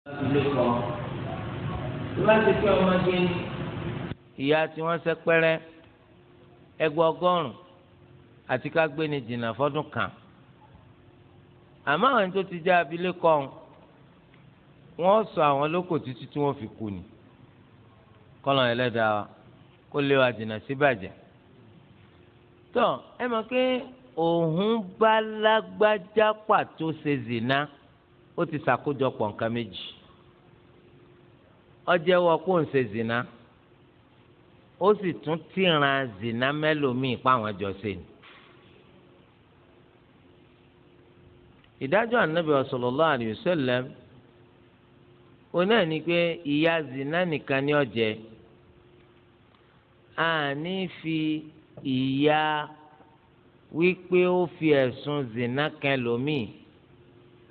Abilékọ tó bá ti pé ọmọdé ni, ìyá tí wọ́n sẹ́pẹ́rẹ́ ẹgbẹ́ 100 àti ká gbé ni jìnnà fọ́dún kan. Àmọ́ àwọn tó ti jẹ́ abilékọ wọ́n sọ àwọn lóko títí tí wọ́n fi kú ni. Kọ́lọ̀ ẹlẹ́dàá kó lé wa jìnnà síbàjẹ́. Tó ẹ mọ̀ pé òun bá lágbájá pàtó ṣe zìnà, ó ti ṣàkójọpọ̀ nǹkan méjì. Ó jẹ́wọ́ kó ń ṣe zìnà, ó sì tún tìran zìnà mẹ́lòmíì pa àwọn jọ ṣe ni. Ìdájọ́ Ànábì sallallahu alayhi wa sallam ó náà ní pé ìyà zìnà nìkan ni ó jẹ. Àní fi ìyà wípé ó fi ẹ̀sùn zìnà kan lòmíì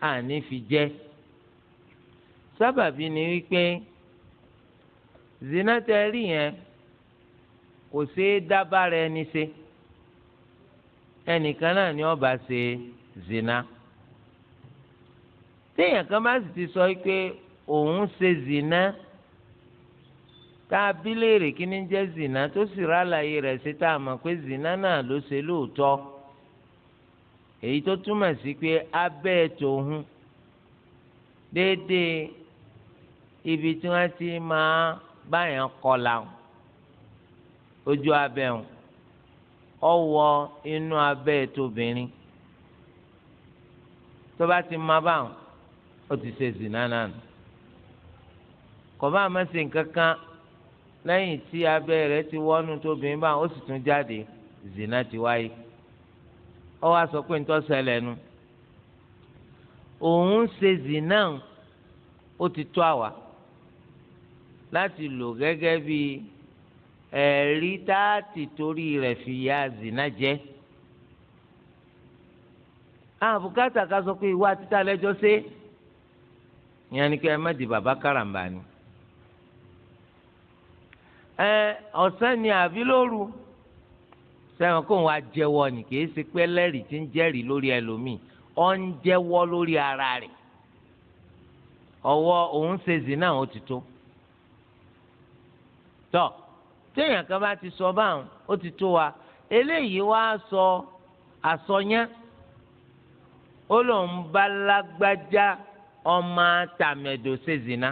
àní fi jẹ. Sábàbí ni wípé zìnà tẹ rí yẹn kò ṣeé dábàrà ẹni ṣe, ẹnìkan náà ni ó bá ṣe zìnà. Téèyàn kan bá sì ti sọ pé òun ṣe zìnà, tá a bí léèrè kí ni jẹ́ zìnà, tó sì rálàyé rẹ̀ ṣe, tá a mọ̀ pé zìnà náà ló ṣe lóòótọ́, èyí tó túmọ̀ sí pé abẹ́ tòun déédéé ibi tí wọ́n ti máa báyàn kọlà ojú abẹ́ wọn ọwọ́ inú abẹ́ tóbìnrin, tó bá ti máa báwọn ó ti ṣe zìnà náà nù. Kò bá má ṣe nǹkan kan lẹ́yìn tí abẹ́ rẹ̀ ti wọ́nú tóbìnrin báwọn, ó sì tún jáde, zìnà ti wáyé. Ó wá sọ pé ntọ́ ṣẹlẹ̀ nu, òun ṣe zìnà, ó ti tó àwa láti lò gẹ́gẹ́ bí ẹ̀rí tá a ti torí rẹ̀ fi ya zìnà jẹ́. Àbùkátà ká sọ pé ìwà títà lẹ́jọ́ ṣe ìyẹn ni kí ẹ má di bàbá karambà ni. Ẹ ọ̀sán ni àbí lóru, sẹ́wọ̀n kó wọn jẹ́wọ́ ni, kì í ṣe pé ẹlẹ́rìí tí ń jẹ́rìí lórí ẹlòmíì, ó ń jẹ́wọ́ lórí ara rẹ̀. Ọwọ́ òun ṣe zina ó ti tó. Tọ́ téèyàn kan bá ti sọ báwọn ó ti tó wa. Eléyìí wá sọ àsọyán, ó lóun bá lágbájá ọmọ tàmẹ̀dò ṣe zina.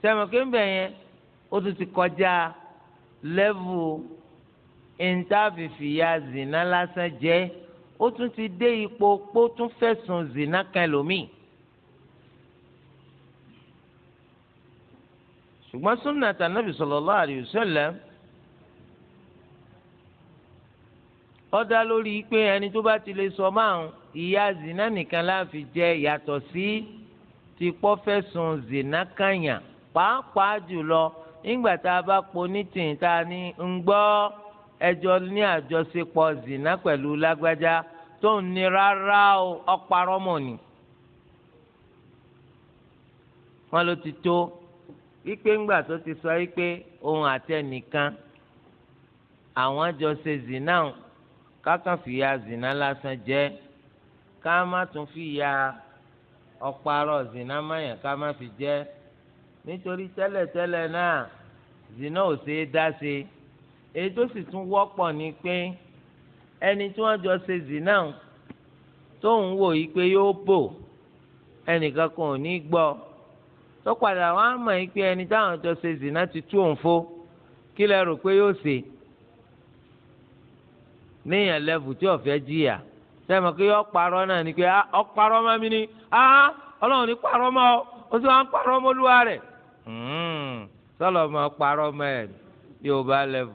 Sẹ́wọ̀n kí n bẹ̀ yẹn ó tún ti kọjá lẹ́vù ìntàfìfìyà zina lásán jẹ́, ó tún ti dé ipò pó tún fẹ̀sùn zina kan lómi. Ṣùgbọ́n súnà tànàbì sallallahu alayhi wa sallam ó dá lórí pé ẹni tó bá ti lè sọ márùn ìyà zina nìkan láfi jẹ, yàtọ̀ sí ti pọ́ fẹ̀sùn zina kànyàn, pàápàá jùlọ nígbà tá a bá po nítìyìn tá a ní ń gbọ́ ẹjọ́ ní àjọṣepọ̀ zina pẹ̀lú lágbájá tó ń ní rárá o, ọ̀parọ́ mọ̀ ni. Wọ́n ló ti tó wípé ńgbà tó ti sọ wípé òun àti ẹnìkan àwọn jọ ṣe zina kákan fìyà zina lásán jẹ, ká má tún fìyà ọ̀parọ́ zina mayàn ká má fi jẹ, nítorí tẹ́lẹ̀tẹ́lẹ̀ náà zina ò ṣe é dá ṣe. Èyí tó sì tún wọ́pọ̀ ni pé ẹni tí wọ́n jọ ṣe zina tó ń wò yí pé yóò bò ẹnìkan kan ò ní gbọ́, tó padà wọ́n á mọ̀ yí pé ẹni táwọn jọ ṣe zina ti tú òun fó, kí lẹ rò pé yóò ṣe? Níyàn lẹ́fù tí ọ̀fẹ́ jìyà, sẹ́mi pé yọ parọ́ náà ni pé ọ parọ́ mọ́ mi ni, Ọlọ́run ní parọ́ mọ́ ọ, ó sì wọ́n parọ́ mọ́ olúwa rẹ̀, sọlọ mọ́ parọ́ mọ́ ẹ̀ yóò bá lẹ́fù.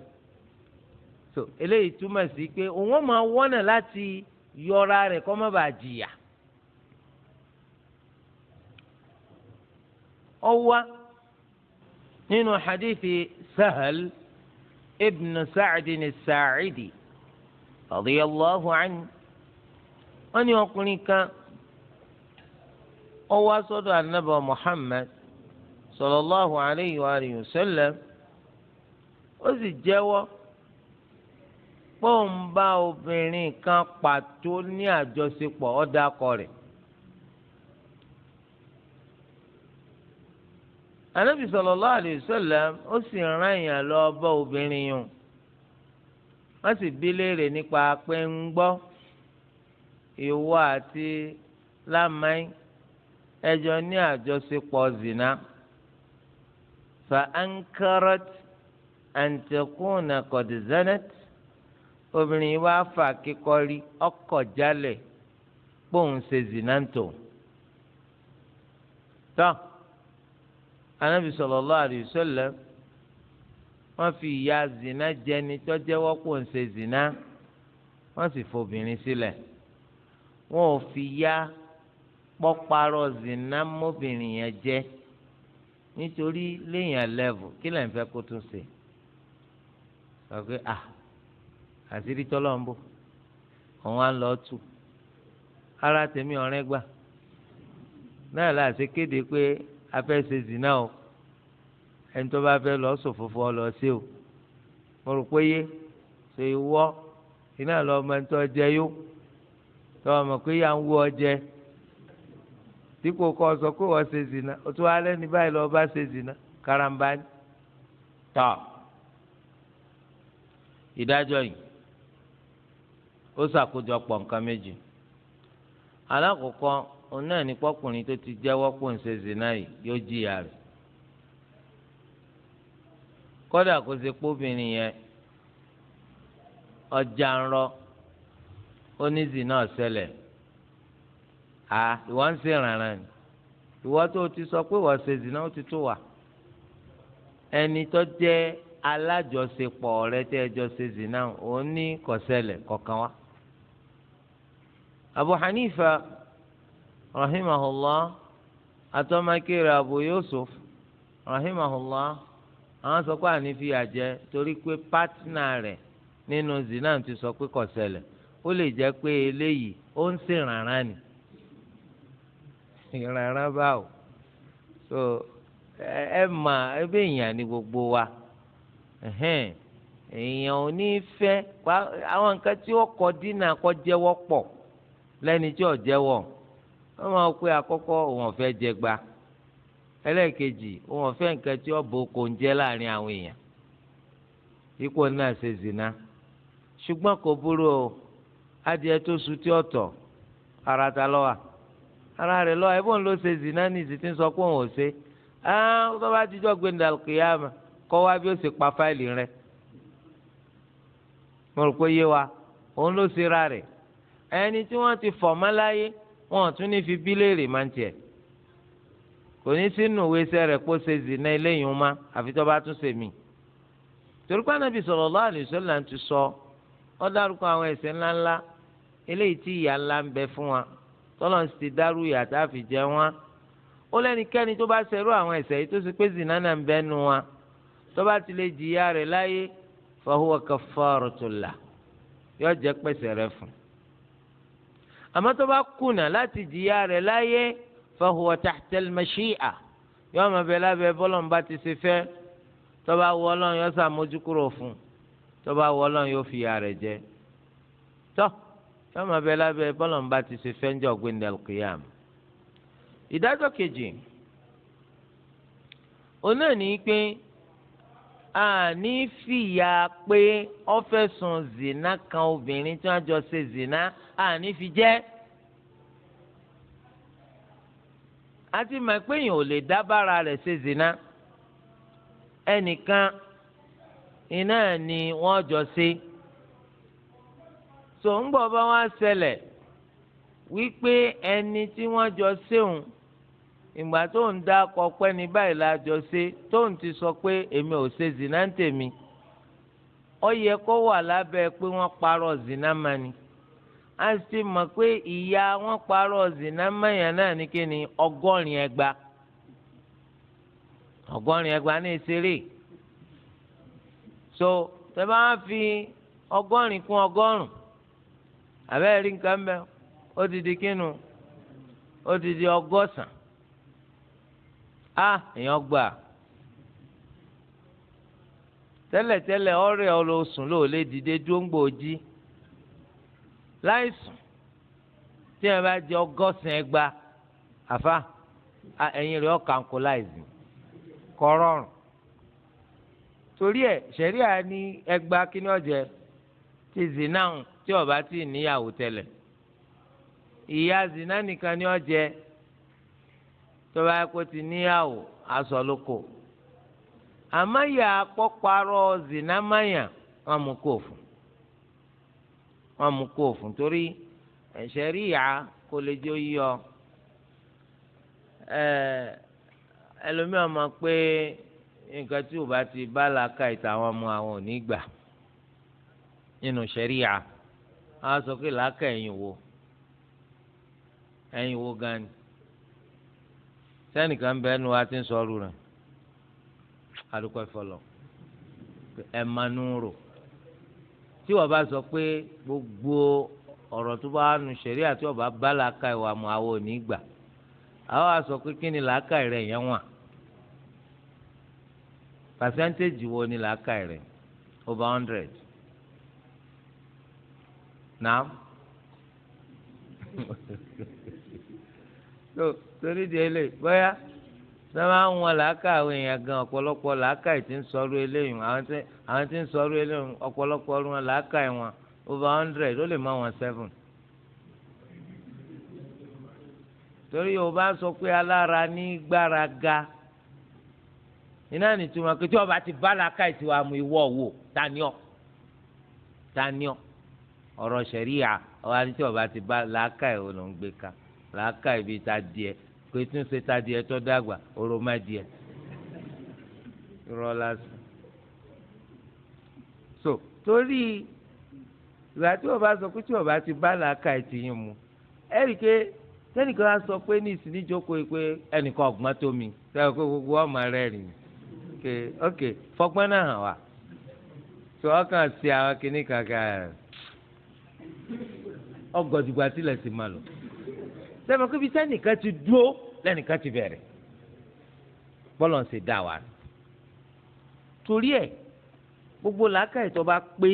So eléyìí túmọ̀ sí pé òun máa wọ́nà láti yọra rẹ̀ kó má bàa jìyà. Ó wá nínú hadithi Sahal ibn Sa'd as-Sa'idi radiyallahu anhu, wọ́n ní ọkùnrin kan ó wá sọ́dọ̀ anabi Muhammad sallallahu alayhi wa alihi wa sallam, ó sì jẹ́wọ́ pé òun bá obìnrin kan pàtó ní àjọṣepọ̀, ó dákọ rẹ̀. Ànábì sallallahu alayhi wa sallam ó sì rán èèyàn lọ bá obìnrin yìí. Wọ́n sì bi léèrè nípa pé ń gbọ́ ìwọ àti lámàí ẹjọ́ ní àjọṣepọ̀ zina. Fa ankarat an takuna qad zanat. Obìnrin yìí wá fà kíkọ́rí ọkọ̀ jálẹ̀ kpóhùn ṣe zina ń tò. Tọ́ Ànábì sallallahu alayhi wa sallam wọ́n fi ìyà zina jẹni tó jẹ́wọ́ kó ń ṣe zina, wọ́n sì fobìnrin sílẹ̀. Wọ́n ò fi ya pọ́parọ́ zina mọ́bìnrin yẹn jẹ́ nítorí léèyàn lẹ́vù kí lẹ́yìn fẹ́ kó tún ṣe. Sọ pé à àṣírí tọ́lọ́ ń bò òun á lọ tù ara tèmi ọ̀rẹ́ gbà náà láti kéde pé a fẹ́ ṣe zina o, ẹni tó bá fẹ́ lọ sòfófó ọ lọ sí o. Mo rò pé yé ṣe ìwọ iná lọ ọmọ ẹni tó jẹ yó tó ọmọ pé yà ń wú ọ jẹ dípò kọ́ sọ pé wọ́n ṣe zina o tún wá lẹ́ni báyìí lọ́ọ́ bá ṣe zina karamba ni. Tọ́ ìdájọ́ yìí ó ṣàkójọpọ̀ nǹkan méjì. Alákọ̀ọ́kọ́ òun náà ní pọ́kùnrin tó ti jẹ́wọ́ pò ń ṣe zina yìí yóò jìyà rẹ̀. Kódà kó ṣe pọ́bìnrin yẹn ọjà ń rọ onízìnnà ṣẹlẹ̀. À ìwọ ń ṣe rànran ni ìwọ tó ti sọ pé wọ́n ṣe zìnnà ó ti tó wà. Ẹni tó jẹ́ alájọṣepọ̀ rẹ tẹ́ ẹ jọ ṣe zìnnà òun ní kò ṣẹlẹ̀ kọ̀ọ̀kan wá. Abu Hanifa rahimahullah atọ́mákèrè Abu Yusuf rahimahullah àwọn sọ pé àní fi àjẹ torí pé pátínà rẹ̀ nínú zina ti sọ pé kò ṣẹlẹ̀. Ó lè jẹ́ pé eléyìí ó ń ṣe rànran ni ìrànràn báwo. So ẹ mà ẹbí èèyàn ni gbogbo wa, èèyàn ò ní fẹ́ àwọn nǹkan tí ó kọ dínà kọ jẹ́wọ́ pọ̀ lẹ́ni tí ò jẹ́wọ́. Wọ́n máa pe àkọ́kọ́ òun ọ̀fẹ́ jẹ gba, ẹlẹ́ẹ̀kejì òun ọ̀fẹ́ nǹkan tí ó bo kò ń jẹ́ láàrin àwọn èèyàn ipò náà ṣe zina. Ṣùgbọ́n kò burú o, adìẹ tó su tí ó tọ̀ ara ta lọ́wọ́ ara rẹ̀ lọ́wọ́ ẹ̀bùn ló ṣe zina ní ìsìn tí ń sọ pé òun ò ṣe é. Tó bá dijọ́ gbẹ̀ndà kìyàmà kọ́ wá bí ó ṣe pa fáìlì rẹ̀. Mo rò pé yé wa, òun ló ṣe ra rẹ̀. Ẹni tí wọ́n ti fọ̀ mọ́ láyé wọn tún ní fi bíléèrè máa ń tiẹ̀ kò ní sínú ìwé iṣẹ́ rẹ̀ kó ṣe zina eléyìí ń má àfi tó bá tún ṣe mí. Torí pé Ànábì sallallahu alaihi wasallam ti sọ ọ́ dárúkọ àwọn ẹ̀ṣẹ̀ ńláńlá eléyìí tí ìyà ńlá ń bẹ fún wa tọ́lọ́ ń ti dárú ìyà tá a fi jẹ wọ́n. Ó lẹ́nikẹ́ni tó bá ṣerú àwọn ẹ̀ṣẹ̀ yìí tó ṣe pé zina náà ń bẹ nu wa tó bá ti lè jìyà rẹ̀ láyé fa huwa kaffaratul lah, yóò jẹ́ pẹ̀sẹ̀ rẹ̀ fún. Àmọ́ tó bá kùnà láti jìyà rẹ̀ láyé fa huwa tahta al-mashi'a, yóò máa bẹ lábẹ́ bọ́lọ́n bá ti ṣe fẹ́. Tó bá wù Ọlọ́run yóò ṣàmójúkúrò fún, tó bá wù Ọlọ́run yóò fi ìyà rẹ̀ jẹ. Tọ́ yóò máa bẹ lábẹ́ bọ́lọ́n bá ti ṣe fẹ́ ń jọ gbẹ̀ndẹ̀ al-qiyam. Ìdájọ́ kejì òun náà ní pé a ní fìyà pé ó fẹ̀sùn zina kan obìnrin tí wọ́n jọ ṣe zina a ní fi jẹ́. A ti mọ̀ pé èèyàn ò lè dábàrà rẹ̀ ṣe zina, ẹnìkan iná ni wọ́n jọ ṣe. Tó ń gbọ́ bá wọn ṣẹlẹ̀ wípé ẹni tí wọ́n jọ ṣéun ìgbà tó ń dá kọpẹ́ ní báyìí la jọ ṣe, tó ń ti sọ pé èmi ò ṣe zina ń tèmi, ó yẹ kó wà lábẹ́ pé wọ́n parọ́ zina ma ni. A sì mọ̀ pé ìyá wọn parọ́ zina mẹ́yàn náà ní kíni 80 ẹgba, 80 ẹgba ní ìṣeré. So tẹ́ bá fi 80 kún 100 àbẹ́rẹ́ rí nǹkan bẹ́ẹ̀, ó ti di kínu, ó ti di 180. A èèyàn gbà tẹ́lẹ̀tẹ́lẹ̀ ọ̀rẹ́ ọlọ́sùn ló lè dìde dúró ń gbòòjì láìsùn. Tí ẹ bá jẹ 180 ẹgba àfa ẹ̀yìn rẹ̀ ọ̀kà ń kó láìsí. Kọ́ rọrùn. Torí ẹ̀, ṣẹ̀ríà ní ẹgbàá kíní ọ̀jẹ̀ ti zina tí ó bá ti níyàwó tẹ́lẹ̀. Ìyá zina nìkan ní ọ̀jẹ̀. Tó bá yẹ kó ti níyàwó, aṣọ ló kò. Àmọ́ ìyá pọ́parọ́ zina mayà, wọ́n mú kó fún, wọ́n mú kó fún, torí ṣẹ̀ríà kò lè jẹ́ yíyọ. Ẹlòmíràn máa pé nǹkan tí ò bá ti bá làákà ìta àwọn ọmọ àwọn ò ní gbà nínú ṣẹ̀ríà. Á sọ pé làákà ẹ̀yìn wo, ẹ̀yìn wo gan ni? Sẹ́nìkan bẹ́ẹ̀ nu wa ti ń sọ̀rọ̀ rẹ̀. Adúpẹ́ fọlọ́ ẹ̀ manú rò. Tí wọ́n bá sọ pé gbogbo ọ̀rọ̀ tó bá nu ṣẹ̀ríà tí wọ́n bá bá làákà ìwà mu, àwọn ò ní gbà. Àwọn á sọ pé kí ni làákà rẹ̀ yẹn wà? Percentage wo ni làákà rẹ̀ over 100 now? So torí di eléyìí, bóyá sọ máa ń wọn làákà àwọn èèyàn gan, ọ̀pọ̀lọpọ̀ làákà tí ń sọ̀rọ̀ eléyìí, àwọn tí ń sọ̀rọ̀ eléyìí, ọ̀pọ̀lọpọ̀ wọn làákà wọn over 100, ó lè má wọn 7. Torí Yorùbá sọ pé alára ní gbáraga iná nìtumọ̀ pé tí ọba ti bá làákà ìtiwà mú, ìwọ wò taniọ́ taniọ́. Ọ̀rọ̀ ṣẹ̀ríà ọba ní tí ọba ti bá làákà ìwò ló ń gbé ká làákà ibi ta díẹ̀ pé tún ṣe ta díẹ̀ tó dàgbà oró má díẹ̀ irọ́ lásán. So torí ìgbà tí ọba sọ pé tí ọba ti bá làákà ìtìyín mu, ẹ̀rí pé sẹ́nìkan á sọ pé ní ìsìníjókòó pé ẹnìkan ọ̀gbọ́n tó mi sẹ́wọ́n pé gbogbo ọmọ rẹ̀ rìn ké. Ok, fọgbọ́n náà hàn wá tó ọkàn sí àwọn kìnnì kankan ọgọ́dùgbà tilẹ̀ sì máa lọ. Sẹ́wọ́n pé bí sẹ́nìkan ti dúró lẹ́nìkan ti bẹ̀rẹ̀, bọ́lọ̀ ń ṣe dá wa. Torí ẹ̀, gbogbo làákàyè tó bá pé,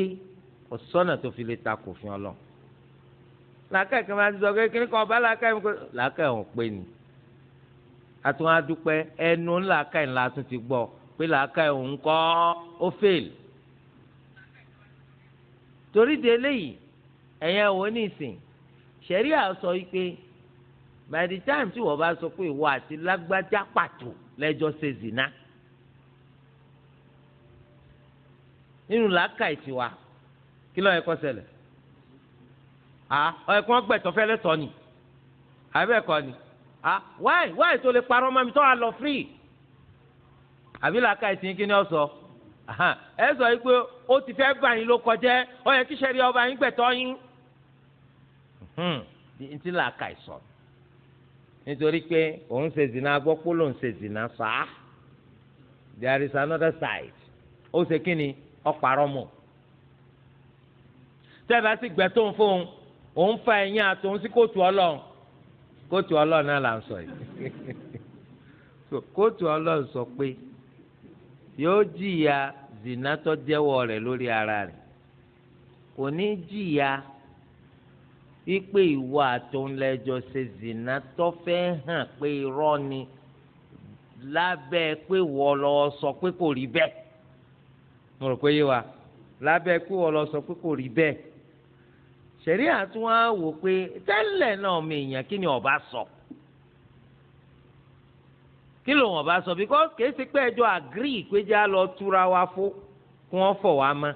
ọ̀sọ́nà tó fi lè ta kò fi ọ lọ. Làákàyè kan máa ti sọ kékeré kan ọba làákàyè mi kò làákàyè wọn pé ni. Àtún adúpẹ́ ẹnu làákàyè ńlá tún ti gbọ́ pé làákàyè òun kọ́ ó fail. Torí de eléyìí, ẹ̀yẹn wò ní ìsìn, ṣẹ̀ríà sọ pé by the time tí wọ́n bá sọ pé ìwọ àti lágbájá pàtó lẹ́jọ́ ṣe zina, nínú làákàyè tiwa, kí ló yẹ kó ṣẹlẹ̀? Ọ yẹ kó wọ́n gbẹ̀tọ̀ fẹ́lẹ́ tọ́ ni, àbẹ́ kọ́ ni? Wáì wáì tó lè parọ́ mọ́ mi tó wà lọ free? Àbí làákàyè tí kí ni ọ sọ? Ẹ sọ yìí pé ó ti fẹ́ gbà yín ló kọjẹ́, ọ yẹ kí sẹ́rí ọba yín gbẹ̀tọ́ yín. Ntí làákàyè sọ, nítorí pé òun ṣe zina, gbọ́ pé lòun ṣe zina sá, there is another side. Ó ṣe kí ni? Ọ parọ́ mọ́. Tẹ́ bá sì gbẹ̀tọ́ ń fóun, òun fa ẹ̀yìn àtòun sí kóòtù Ọlọ́run. Kóòtù Ọlọ́run náà là ń sọ yìí. So kóòtù Ọlọ́run sọ pé yóò jìyà zina tó jẹ́wọ́ rẹ̀ lórí ara rẹ̀, kò ní jìyà wípé ìwọ àtòun lẹ́jọ́ ṣe zina tó fẹ́ hàn pé irọ́ ni, lábẹ́ pé wọ́n lọ sọ pé kò rí bẹ́ẹ̀. Mo rò pé yé wa. Lábẹ́ pé wọ́n lọ sọ pé kò rí bẹ́ẹ̀, ṣẹ̀ríà tún wá wò pé tẹ́lẹ̀ náà mi èèyàn, kí ni ọba sọ, kí ló wọn bá sọ? Because kìí ṣe pé ẹjọ́ agree pé jẹ́ á lọ túra wa fún kí wọ́n fọ̀ wá mọ́.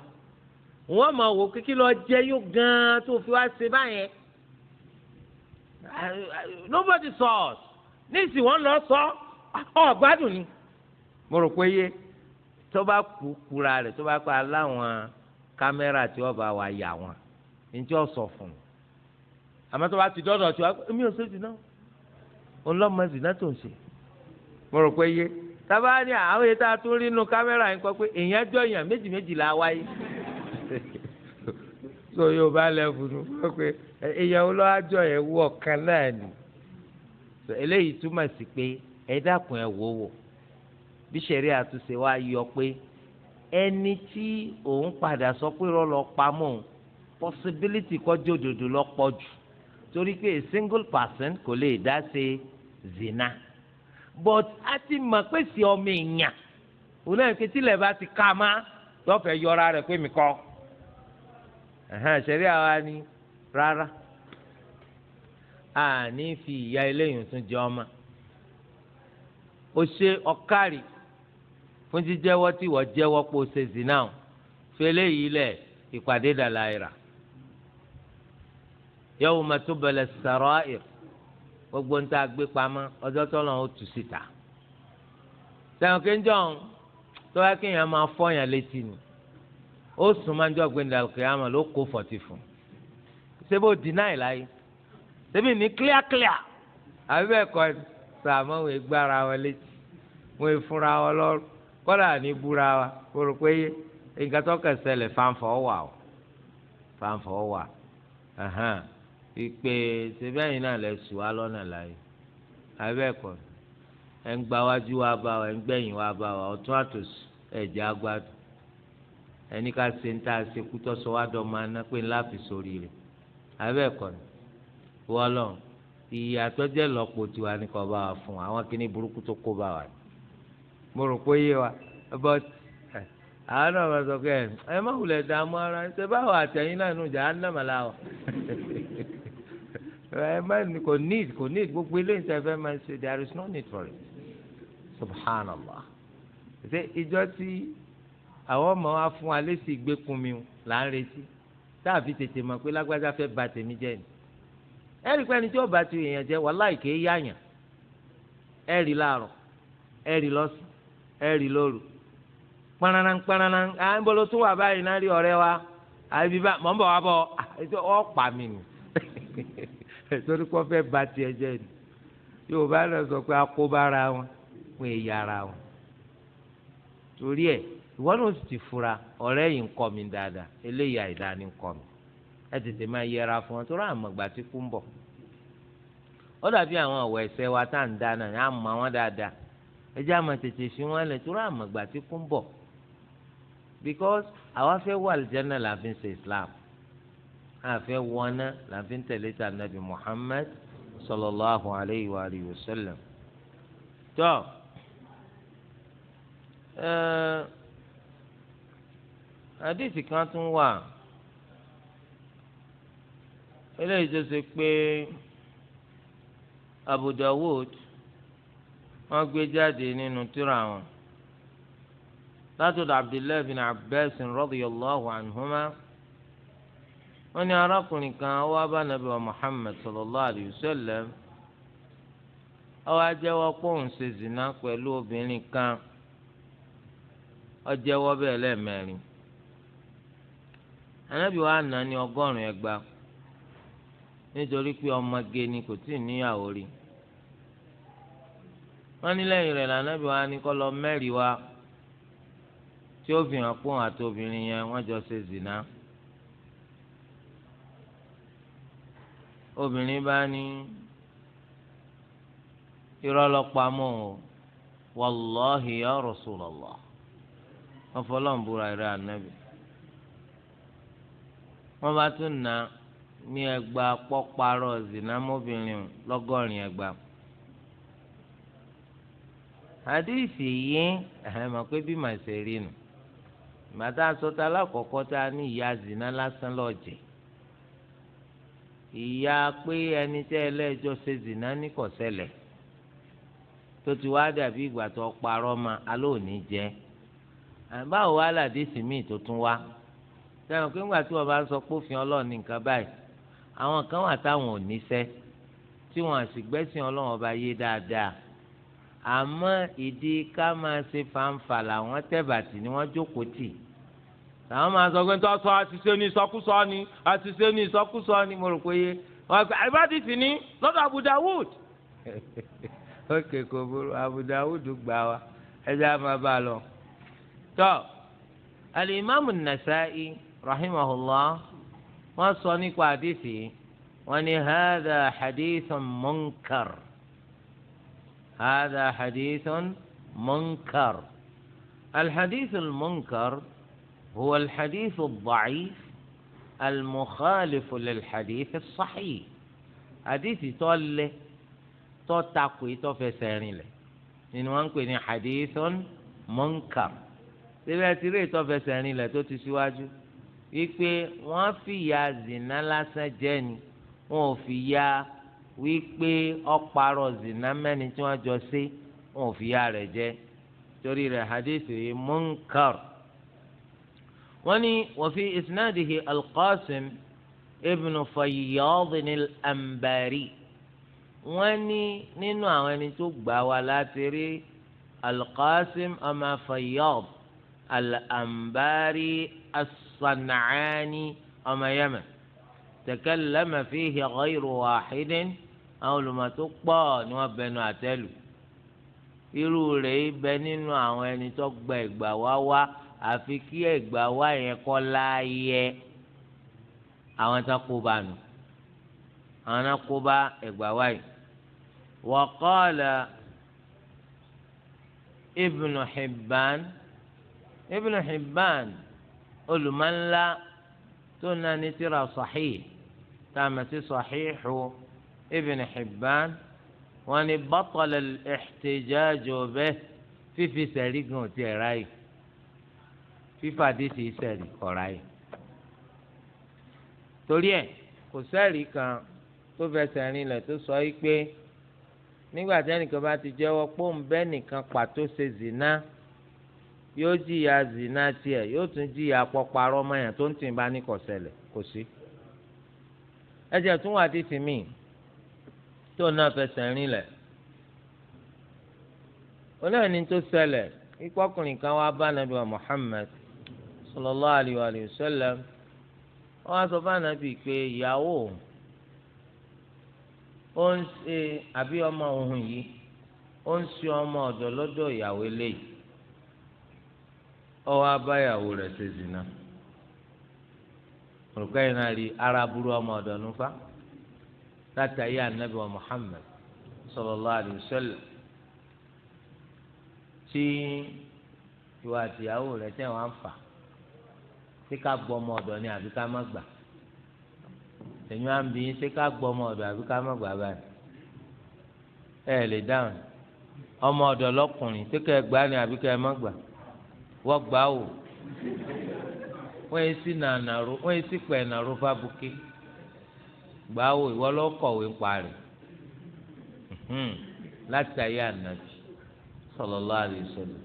Wọ́n máa wò pé kí lọ jẹ́ yóò gan-an tó fi wá ṣe báyẹn. Nobody saw us. Níìsín wọ́n lọ sọ ọ gbádùn ni. Mo rò pé yé. Tó bá kú kura rẹ̀, tó bá pa aláwọn kámẹ́rà tí wọ́n bá wà yà wọ́n njẹ́ ọ̀sọ̀ fún un. Àmọ́ tó bá ti dọ́dọ̀ tí wọ́n, èmi ò ṣe zina, òun lọ́mọ zina tó ń ṣe. Mo rò pé yé. Tábà ní àwọn èyí tá a tún rí inú kámẹ́rà yẹn kọ́ pé èèyàn jọ èèyàn méjì méjì là wáyé. So yóò bá lẹ́bùn nù pé èèyàn olóhàjọ yẹn wú ọ̀kan náà ni. So eléyìí túmọ̀ sí pé ẹ dákun, ẹ wò wò bí sẹ̀rí àtúnṣe wa yọ pé ẹni tí òun padà sọ pé rọ́ pamọ́ òun, possibility kọjú òdòdó lọ pọ̀ jù, torí pé a single person kò lè dá ṣe zina. But a ti mọ̀ pé sí ọmọ èèyàn òun náà ké tílẹ̀ bá ti ká má lọ́fẹ̀ẹ́ yọra rẹ̀ pé mi kọ́. Ṣẹ̀rí àwa ni rárá, a ní fi ìyá eléyìí tún jẹ ọmọ. Ó ṣe ọ̀kárì fún jíjẹ́wọ́ tí wọ́n jẹ́wọ́ pé ó ṣe zina o, fi eléyìí lẹ̀, ìpàdé dàláìrà. Yawma tubla sarair, gbogbo ń tá a gbé pamọ́ ọjọ́ tó lọ́n ó tù síta. Sẹ́wọ̀n kéńjọ́ tó wá kéèyàn máa fọ́yàn létí ni, ó sùn máa ń jọ gbẹ̀ndà kìámà ló kó fọ̀tì fún. Ṣé bó deny láyé? Ṣébí ní clear clear? Àbí bẹ́ẹ̀ kọ́ sàmọ́ wọn gbára wọn létí, wọn fúnra wọn lọ́rùn, kọ́dà ní búra wa, kó rò pé nǹkan tó kẹsẹ̀ lẹ̀ fanfọ̀ wà o, fanfọ̀ wà. Ìpè ṣẹbẹ́yìn náà lẹ sùn wá lọ́nà láyé, àbí bẹ́ẹ̀ kọ́ ẹ̀ ń gba wájú wa bá wa, ẹ̀ ń gbẹ̀yìn wa bá wa, ọ̀tún àtòsí ẹ̀jẹ̀ agbádùn. Ẹni ká ṣe ń tá a ṣe kú tọ́sọ wá dọ̀ máa ná pé ńlá fi sórí rẹ̀, àbí bẹ́ẹ̀ kọ́ ni. Wọ́lọ́ ìyàtọ̀ jẹ́ lọ́pọ̀ tiwa ní kò bá wa fún àwọn kíní burúkú tó kó bá wa. Mo rò pé yé wa, but àwọn náà máa sọ pé ẹ má wulẹ̀ dààmú ara ṣe báwo àtẹ̀yìn náà nù jà á nà màlá wa. Ẹ má kò need kò need gbogbo eléyìí tẹ́ fẹ́ máa ṣe, there is no need for it. Subhanallah. Ṣé ìjọ tí àwọn ọmọ wa fún wa lé sí ìgbékun mi là ń retí táàfi tètè mọ̀ pé lágbájá fẹ́ bà tèmi jẹ́ ni. Ẹ rí pé ẹni tí ó bá ti èèyàn jẹ́ wàláì kìí yáyàn. Ẹ rí láàárọ̀, ẹ rí lọ́sàn, ẹ rí lóru. Kpananan kpananan, à ń bolo tún wà báyìí náà rí ọ̀rẹ́ wa. Àbí bá mọ̀ ń bọ̀ wá bọ̀ ọ́ pa mi nù. Torí kó fẹ́ bà tiẹ̀ jẹ́ ni. Yorùbá náà sọ pé akóbára wọn, wọn èyí ara wọn. Torí ẹ̀ ìwọ náà sì ti fura, ọ̀rẹ́ yìí ń kọ́ mi dáadáa, eléyìí àìdáa ni ń kọ́ mi. Ẹ tètè máa yẹra fún wọn torí àmọ́ ìgbà tí kú ń bọ̀. Ó dàbí àwọn ọ̀wọ̀ ẹ̀ṣẹ̀ wa tá à ń dáná ní àmọ́ wọn dáadáa. Ẹ jẹ́ àmọ́ tètè fi wọn lẹ̀ torí àmọ́ ìgbà tí kú ń bọ̀. Because àwa fẹ́ wọ àlùjánnà là fi ń ṣe Islam. A fẹ́ wọná là fi ń tẹ̀lé ta Nabi Muhammad sallallahu alayhi wa alihi wa sallam. Tó àdìsí kan tún wà eléyìí tó ṣe pé Abu Dawud wọ́n gbé jáde nínú tírà wọn látọ̀dọ̀ Abdullahi bin Abbas radiyallahu anhuma. Wọ́n ní arákùnrin kan wá bá nàbí wa Muhammad sallallahu alayhi wa sallam, ó wá jẹ́wọ́ pé òun ṣe zina pẹ̀lú obìnrin kan, ó jẹ́wọ́ bẹ́ẹ̀ lẹ́ẹ̀mẹ́rin. Ànábì wa nà ní 100 ẹgbàá nítorí pé ọmọge ni kò tíì níyàwó rí. Wọ́n ní lẹ́yìn rẹ̀ lànàbì wa ní kó lọ mẹ́rìí wa tí ó fi hàn pọ́n àti obìnrin yẹn wọ́n jọ ṣe zina. Obìnrin bá ní irọ́ ló pa mọ́ o, wàláhi ya Rasulullah, wọ́n fọlọ́n búra rẹ̀ ànábì. Wọ́n bá tún nà ní ẹgbàá pọ́parọ́ zina mọ́bìnrin 100 ẹgbàá. Àdìsí yìí ẹ̀hẹ́n mọ̀ pé bí màá ṣe rí nu. Màtá sọta alákọ̀ọ́kọ́ tá a ní ìyá zina lásán lọ́jẹ̀. Ìyá pé ẹni tẹ́ ẹlẹ́jọ́ ṣe zina ní kò ṣẹlẹ̀ tó ti wá dàbí ìgbà tó parọ́ ma alóòní jẹ́. Báwo wá làdìsí míì tó tún wá? Sẹ́wọ̀n pé ńgbà tí wọ́n bá ń sọ pé òfin Ọlọ́run ní nǹkan báyìí, àwọn kan wà táwọn ò níṣẹ́ tí wọ́n sì gbẹ́sìn Ọlọ́run ọba yé dáadáa. Àmọ́ ìdí ká máa ṣe fanfa làwọn tẹ̀bàtì ni wọ́n jókòó tì. Àwọn máa sọ pé tó sọ àṣìṣe ní ìsọkúsọ ni, àṣìṣe ní ìsọkúsọ ni, mo rò pé yé. Wọ́n pe àìbádìsí ní lọ́dọ̀ Abu Dawud. Ókè kò burú, Abu Dawud gbà wá, ẹ jẹ́ àmọ́ bá a lọ. Tọ́ Al-Imam An-Nasa'i rahimahullah wọ́n sọ nípa àdìsí wọ́n ní hadha hadithun munkar, hadha hadithun munkar. Al-hadith al-munkar huwa al-hadith ad-da'if al-mukhalif lil-hadith as-sahih. Àdìsí tó lẹ̀ tó takò yìí tó fẹsẹ̀ rinlẹ̀. Ni wọ́n ń pè ní hadithun munkar. Síbẹ̀ tí rí ìtọ́fẹsẹ̀ rinlẹ̀ tó ti síwájú wípé wọ́n fìyà zina lásán jẹ ni, wọn ò fìyà wípé ọ̀parọ̀ zina mẹ́ni tí wọ́n jọ ṣe, wọn ò fìyà rẹ̀ jẹ. Torí rẹ̀ hadith yìí munkar. Wọ́n ní wa fi isnadihi al-Qasim ibn Fayyad al-Anbari. Wọ́n ní nínú àwọn ẹni tó gbà wá láti rí al-Qasim ọmọ Fayyad al-Anbari as-San'ani ọmọ Yemen. Takallama fihi ghayru wahidin. Àwọn olùmọ̀ tó pọ̀ ni wọ́n bẹnu àtẹ́lù. Irú rẹ̀ bẹ nínú àwọn ẹni tó gba ìgbà wá wá, àfi kí ẹgbà wá yẹn kọ́ láàyè àwọn tó kó bá nù, àwọn tó kó bá ẹgbà wá yìí. Wa qala Ibn Hibban, Ibn Hibban olùmọ̀nlá tó náà ní tírà sahih tá a mọ̀ sí sahihu Ibn Hibban, wọ́n ní batala al-ihtijaju bihi, fífi sẹ̀rí gan ti ẹ̀ ráyè, fífa dísì sẹ̀rí kọ̀ ráyè. Torí ẹ̀ kò sẹ́rí kan tó fẹsẹ̀ rinlẹ̀ tó sọ yìí pé nígbà tí ẹnìkan bá ti jẹ́wọ́ pé òun bẹ́ nìkan pàtó ṣe zina, yóò jìyà zina tiẹ̀, yóò tún jìyà pọparọ́ mọ́yàn tó ń tì bá ní kò ṣẹlẹ̀, kò sí. Ẹ jẹ́ tún wà dísì míì tó náà fẹsẹ̀ rinlẹ̀. Onáà ní tó ṣẹlẹ̀ ikú ọkùnrin kan wá bá nàbí wa Muhammad sallallahu alayhi wa sallam. Wọ́n á sọ fún ànábì pé ìyàwó ó ń ṣe àbí ọmọ òun yìí ó ń ṣe ọmọ ọ̀dọ̀ lọ́dọ̀ ìyàwó eléyìí, ó wá bá ìyàwó rẹ̀ ṣe zina. Olùkọ́ yìí náà rí ara burú ọmọ ọ̀dọ̀ nufa láti ayé ànábì wa Muhammad sallallahu alayhi wa sallam, tí ìwà àtìyàwó rẹ̀ tẹ̀ wọ́n á fà ṣé ká gbọ́ ọmọ ọ̀dọ̀ ni àbí ká má gbà? Ẹ̀yin á ń bí yín ṣé ká gbọ́ ọmọ ọ̀dọ̀ àbí ká má gbà báyìí? Ẹ lè dáhùn. Ọmọ ọ̀dọ̀ lọ́kùnrin ṣé ká ẹ gbà ni àbí ká ẹ má gbà? Wọ́n gbà wò. Wọ́n yẹ sí nànàró, wọ́n yẹ sí pẹ̀ nàró fábùkì. Gbà wò, ìwọ ló kọ̀wé ń parí. Láti ayé ànábì sallallahu alaihi wasallam,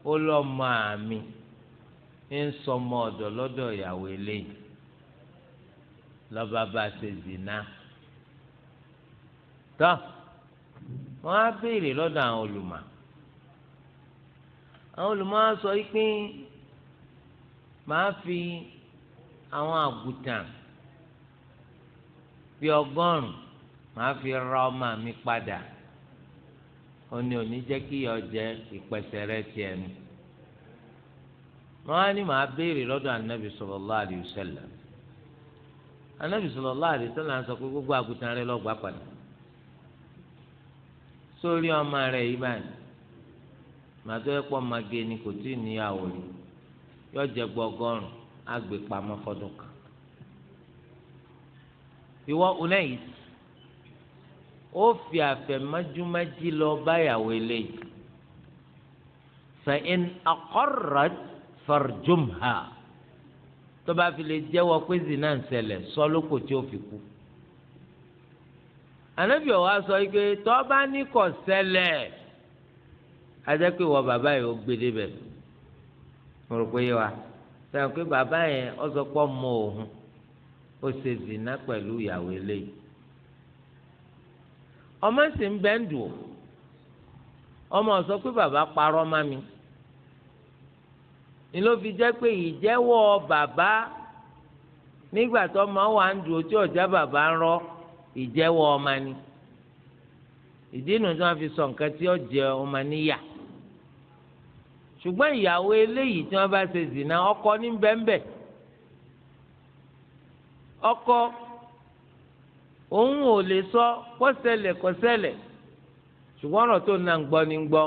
ó lọ́ máa mi ń sọmọ ọ̀dọ̀ lọ́dọ̀ ìyàwó eléyìí lọba bá ṣe zina. Tọ wọn á béèrè lọ́dọ̀ àwọn olùmọ̀. Àwọn olùmọ̀ á sọ pé màá fi àwọn àgùntàn bíi 100 màá fi ra ọmọ mi padà. Ó ní òní jẹ́ kí ìyà jẹ ìpẹ̀sẹ̀ rẹ̀ tiẹ̀ nu. Wọ́n á ní màá béèrè lọ́dọ̀ anabi sallallahu alayhi wa sallam. Anabi sallallahu alayhi wa sallam sọ pé gbogbo àgùntàn rẹ̀ ló gbà padà. Sórí ọmọ rẹ̀ yìí báyìí, màá tó yẹ pọ̀ mage ni kò tí ì níyàwó rí, yọ jẹ gbọgọrùn á gbé pamọ́ fọdún kan. Ìwọ Unais ó fi àfẹ̀mọ́júmọ́jí lọ báyàwó eléyìí. Fa in aqarrat farjumha, tó bá fi lè jẹ́wọ́ pé zina ń ṣẹlẹ̀, sọ lóko tí ó fi kú. Ànábì ọ̀wá sọ pé tó bá ní kò ṣẹlẹ̀, ajẹ́ pé wọ bàbá yìí ó gbé débẹ̀. Mo rò pé yé wa. Sọ pé bàbá yẹn ó sọ pé ọmọ òun ó ṣe zina pẹ̀lú ìyàwó eléyìí. Ọmọ sì ń bẹ́ ń dùn. Ọmọ sọ pé bàbá parọ́ má mi. Ni ló fi jẹ́ pé ìjẹ́wọ́ bàbá nígbà tó ọmọ wà ń dùn tí ọ̀já bàbá ń rọ́, ìjẹ́wọ́ ọmọ ni. Ìdí nu tí wọ́n fi sọ nǹkan tí ó jẹ ọmọ níyà. Ṣùgbọ́n ìyàwó eléyìí tí wọ́n bá ṣe zìnà, ọkọ ní bẹ́ńbẹ́. Ọkọ òun ò lè sọ kó ṣẹlẹ̀ kó ṣẹlẹ̀, ṣùgbọ́n ọ̀rọ̀ tó náà ń gbọ́ ní gbọ́.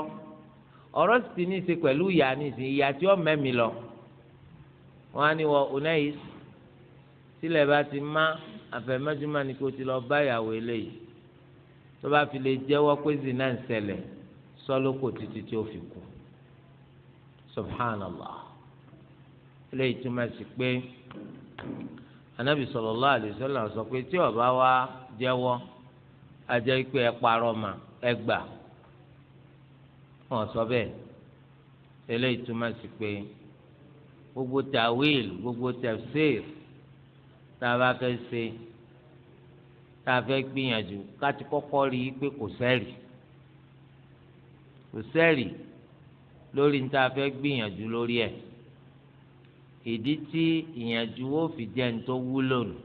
Ọ̀rọ̀ sì ti ní í ṣe pẹ̀lú ìyá ní ìsìn, ìyá tí ó mẹ́mi lọ. Wọ́n á ní wọ Unais, sílẹ̀ bá ti má àfẹ̀mẹ́júmọ́ ni kó ti lọ bá ìyàwó eléyìí. Tó bá fi lè jẹ́wọ́ pé zina ń ṣẹlẹ̀, Sọlọ́kò títí tí ó fi kú. Subhanallah. Eléyìí túmọ̀ sí pé anabi sallallahu alaihi wasallam sọ pé tí ó bá wá jẹ́wọ́, ajẹ́ pé ẹ parọ́ mà ẹ gbà. Wọ́n sọ bẹ́ẹ̀. Eléyìí túmọ̀ sí pé gbogbo tawil, gbogbo tafsir tá a bá fẹ́ ṣe, tá a fẹ́ gbìyànjú ká ti kọ́kọ́ rí i pé kò sẹ́rì, kò sẹ́rì lórí ní tá a fẹ́ gbìyànjú lórí ẹ̀. Ìdí tí ìyànjú ó fi jẹ́ ní tó wúlò nù.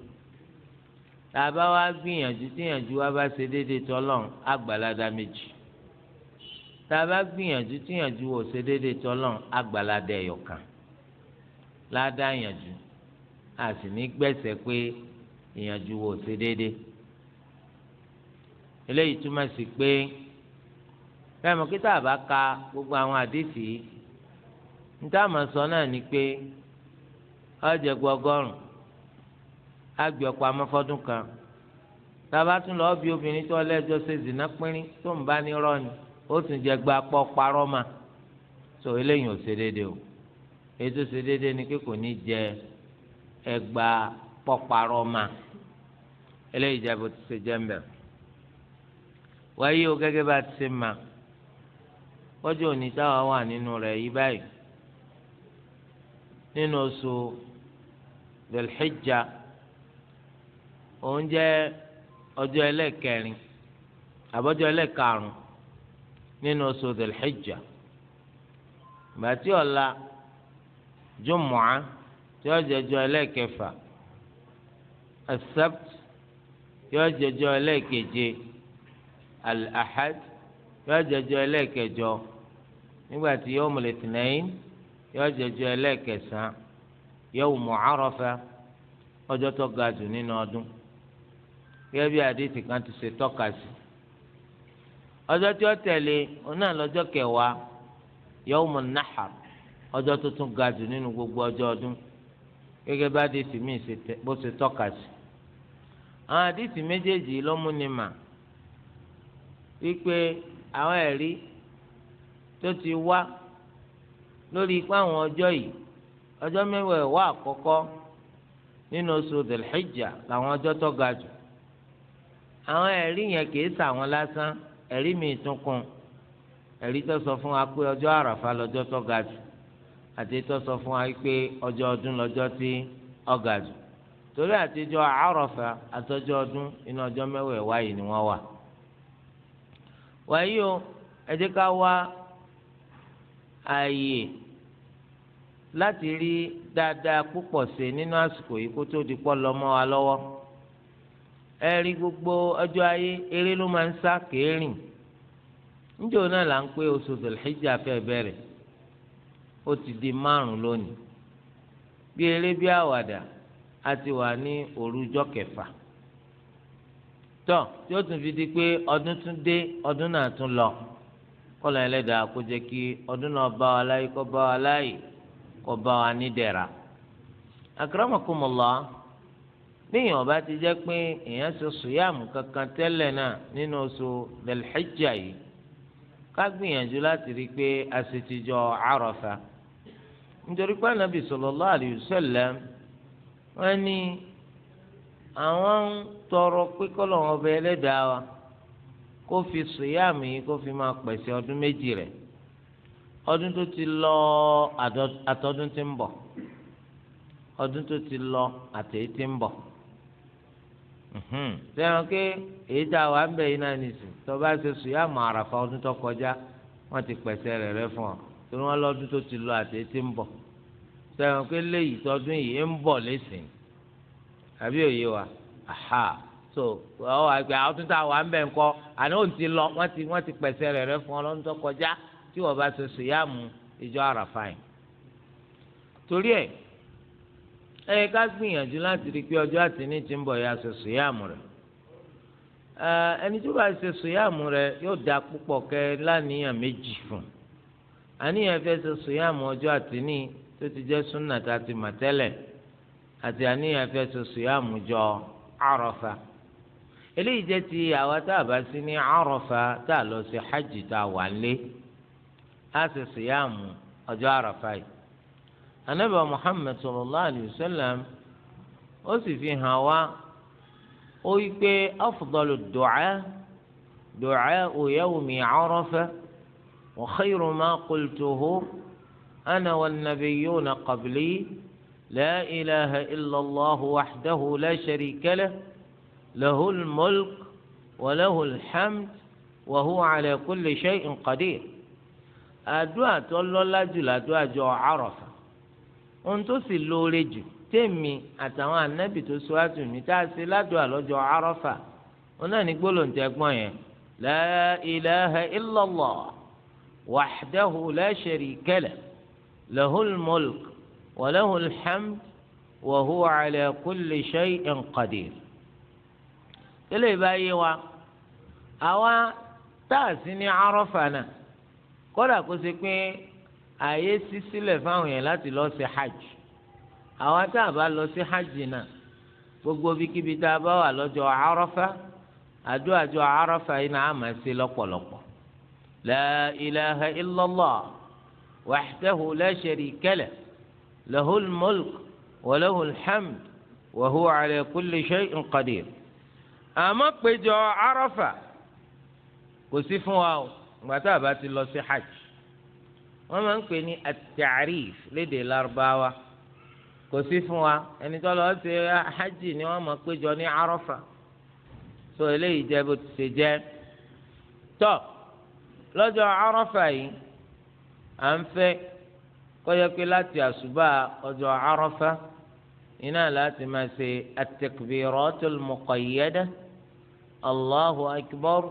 Tá a bá wá gbìyànjú, tí ìyànjú wa bá ṣe déédéé tọ́lọ́run, àgbàládá méjì. Tá a bá gbìyànjú, tí ìyànjú ò ṣe déédéé tọ́lọ́run, àgbàládá ẹ̀yọ̀kan. Ládàá ìyànjú, a sì ní gbẹ̀sẹ̀ pé ìyànjú ò ṣe déédéé. Eléyìí túmọ̀ sí pé bẹ́ẹ̀ mọ̀ kí tá a bá ka gbogbo àwọn àdìsí yìí, níta àmọ́ sọ náà ni pé ọjọ́ 100 àgbẹ̀ ọ̀pọ̀ amọ́fọ́dún kan. Tá a bá tún lọ́ọ́ bí obìnrin tó lẹ́jọ́ ṣe zìnà pínrín tó ń bá ní rọ́ọ̀nì, ó tún jẹ gba pọ́ parọ́ ma. So eléyìí ò ṣe déédéé o. Èyí tó ṣe déédéé ni pé kò ní jẹ ẹgba pọ́ parọ́ ma. Eléyìí jẹ́ bó ti ṣe jẹ́ mbẹ́. Wáyé o, gẹ́gẹ́ bá ti ṣe ma, ọjọ́ òní táwa wà nínú rẹ̀ yí báyìí nínú oṣù Dhul-Hijjah, òun jẹ́ ọjọ́ ẹlẹ́kẹrin àbọ̀jọ́ ẹlẹ́karùn nínú oṣù Dhul-Hijjah. Bàtí ọ̀la Jumu'ah tí ó jẹ́ ọjọ́ ẹlẹ́kẹfà, As-Sabt yóò jẹ́ ọjọ́ ẹlẹ́keje, Al-Ahad yóò jẹ́ ọjọ́ ẹlẹ́kẹjọ, nígbà tí Yawmul Ithnain yóò jẹ́ ọjọ́ ẹlẹ́kẹsàn, Yawmu Arafa, ọjọ́ tó ga jù nínú ọdún, gẹ́gẹ́ bí àdìsí kan ti ṣe tọ́ka sí. Ọjọ́ tí ó tẹ̀lé òun náà lọ́jọ́ kẹwàá, Yawmun Nahar, ọjọ́ tó tún ga jù nínú gbogbo ọjọ́ ọdún, gẹ́gẹ́ bí àdìsí míì bó ṣe tọ́ka sí. Àwọn àdìsí méjèèjì ló mú ni mà wípé àwọn ẹ̀rí tó ti wá lórí ipá àwọn ọjọ́ yìí, ọjọ́ mẹ́wàá àkọ́kọ́ nínú oṣù Dhul-Hijjah làwọn ọjọ́ tó ga jù. Àwọn ẹ̀rí yẹn kìí ṣàwọn lásán, ẹ̀rí mi tún kún. Ẹ̀rí tó sọ fún wa pé ọjọ́ Àràfà lọ́jọ́ tó ga jù, àti tó sọ fún wa pé ọjọ́ ọdún lọ́jọ́ tí ó ga jù. Torí àtijọ́ Àràfà àtọjọ́ ọdún inú ọjọ́ mẹ́wàá yìí ni wọ́n wà. Wàyí o, ẹ jẹ́ ká wá ààyè láti rí dáadáa púpọ̀ ṣe nínú àsìkò yìí kó tó di pọ́ lọ mọ́ wa lọ́wọ́. Ẹ rí gbogbo ọjọ́ ayé eré ló máa ń sá kéérìn. Níjọ́ náà là ń pé oṣù Dhul-Hijjah fẹ́ bẹ̀rẹ̀, ó ti di 5 lónìí. Bí eré bí àwàdà, a ti wà ní òrujọ́ kẹfà. Tọ́ tí ó tún fi di pé ọdún tún dé, ọdún náà tún lọ. Kọ́lọ̀ ẹlẹ́dàá kó jẹ́ kí ọdún náà bá wa láyé, kó bá wa láyé, kó bá wa nídẹ̀ra. Akramakumullah, níyàn bá ti jẹ́ pé èèyàn ṣe sùyàmù kankan tẹ́lẹ̀ náà nínú oṣù Dhul-Hijjah yìí, ká gbìyànjú láti rí i pé a ṣe ti jọ Àràfà. Nítorí pé Ànábì sallallahu alayhi wa sallam wọ́n ní àwọn ń tọrọ pé kọ́lọ̀ ọba ẹlẹ́dàá wa kó fi sùyàmù yìí kó fi máa pèsè ọdún méjì rẹ̀, ọdún tó ti lọ àtọdún tí ń bọ̀, ọdún tó ti lọ àtẹ̀yí tí ń bọ̀. Sẹ́wọ̀n pé èyí tá a wà ń bẹ̀ yìí náà nìsín, tó bá ṣe sùyàmù Àràfà ọdún tó kọjá, wọ́n ti pèsè rẹ̀ rẹ̀ fún ọ, torí wọ́n lọ́dún tó ti lọ àtẹ̀yí tí ń bọ̀. Sẹ́wọ̀n pé léyìí tọdún yìí ń bọ̀ lẹ́sìn, àbí òye wa? Aha, so ọ àgbẹ̀ àwọn tó ta wà ń bẹ̀ ńkọ́, àná òun ti lọ, wọ́n ti pèsè rẹ̀ rẹ̀ fún ọ lọ́dún tó kọjá tí wọ́n bá ṣe sùyàmù ìjọ Àràfà yìí. Torí ẹ̀ ẹ ká gbìyànjú láti rí i pé ọjọ́ àtìní tí ń bọ̀ ya ṣe sùyàmù rẹ̀. Ẹni tó bá ṣe sùyàmù rẹ̀ yóò da púpọ̀ kẹ́ láníyàn méjì fún. Àníyàn fẹ́ ṣe sùyàmù ọjọ́ àtìní tó ti jẹ́ súnà tá a ti mà tẹ́lẹ̀, àti àníyàn fẹ́ ṣe sùyàmù jọ Àràfà. Eléyìí jẹ́ ti àwa tá a bá sí ní Àràfà tá a lọ sí hajj tá a wà lé, á sì síyàmù ọjọ́ Àràfà yìí. Ànábì Muhammad sallallahu alayhi wa sallam ó sì fi hàn wá, ó wí pé afdalu du'a du'a'u yawmi Àràfà wa khayru ma qultuhu ana wan-nabiyyuna qabli la ilaha illallah wahdahu la sharika lahu lahul mulk wa lahul hamd wa huwa ala kulli shay'in qadir. Àdúrà tó lọ́lá jù làdúrà jọ Àràfà. Ohun tó sì lóore jù tèmi àtàwọn ànábì tó síwájú mi tá a ṣe ládùúà lọ́jọ́ Àràfà, wọn náà ní gbólóhùn tẹ́ gbọ́n yẹn, la ilaha illallah wahdahu la sharika lahu lahul mulk wa lahul hamd wa huwa ala kulli shay'in qadir. Tẹ́lẹ̀ ìbáyé wa, àwa tá a sí ní Àràfà náà, kódà kó ṣe pé àyè ṣí sílẹ̀ fáwọn yẹn láti lọ sí hajj, àwa tá a bá lọ sí hajj náà, gbogbo bíkíbi tá a bá wà lọ́jọ́ Àràfà, àdúrà jọ Àràfà yìí náà á máa ṣe lọ́pọ̀lọpọ̀. La ilaha illallah wahdahu la sharika lahu lahul mulk wa lahul hamd wa huwa ala kulli shay'in qadir. Àmọ́ péjọ Àràfà kò sí fún wa o, ìgbà tá a bá ti lọ sí hajj. Wọ́n máa ń pè ní at-ta'rif lédè Lárúbáwá. Kò sí fún wa, ẹni tó lọ sí hajj ni wọ́n máa péjọ ní Àràfà. So eléyìí jẹ́ bó ti ṣe jẹ́. Tọ́ lọ́jọ́ Àràfà yìí, à ń fẹ́ kó jẹ́ pé láti àṣùbà ọjọ́ Àràfà iná láti máa ṣe at-takbiratul muqayyada, Allahu akbar,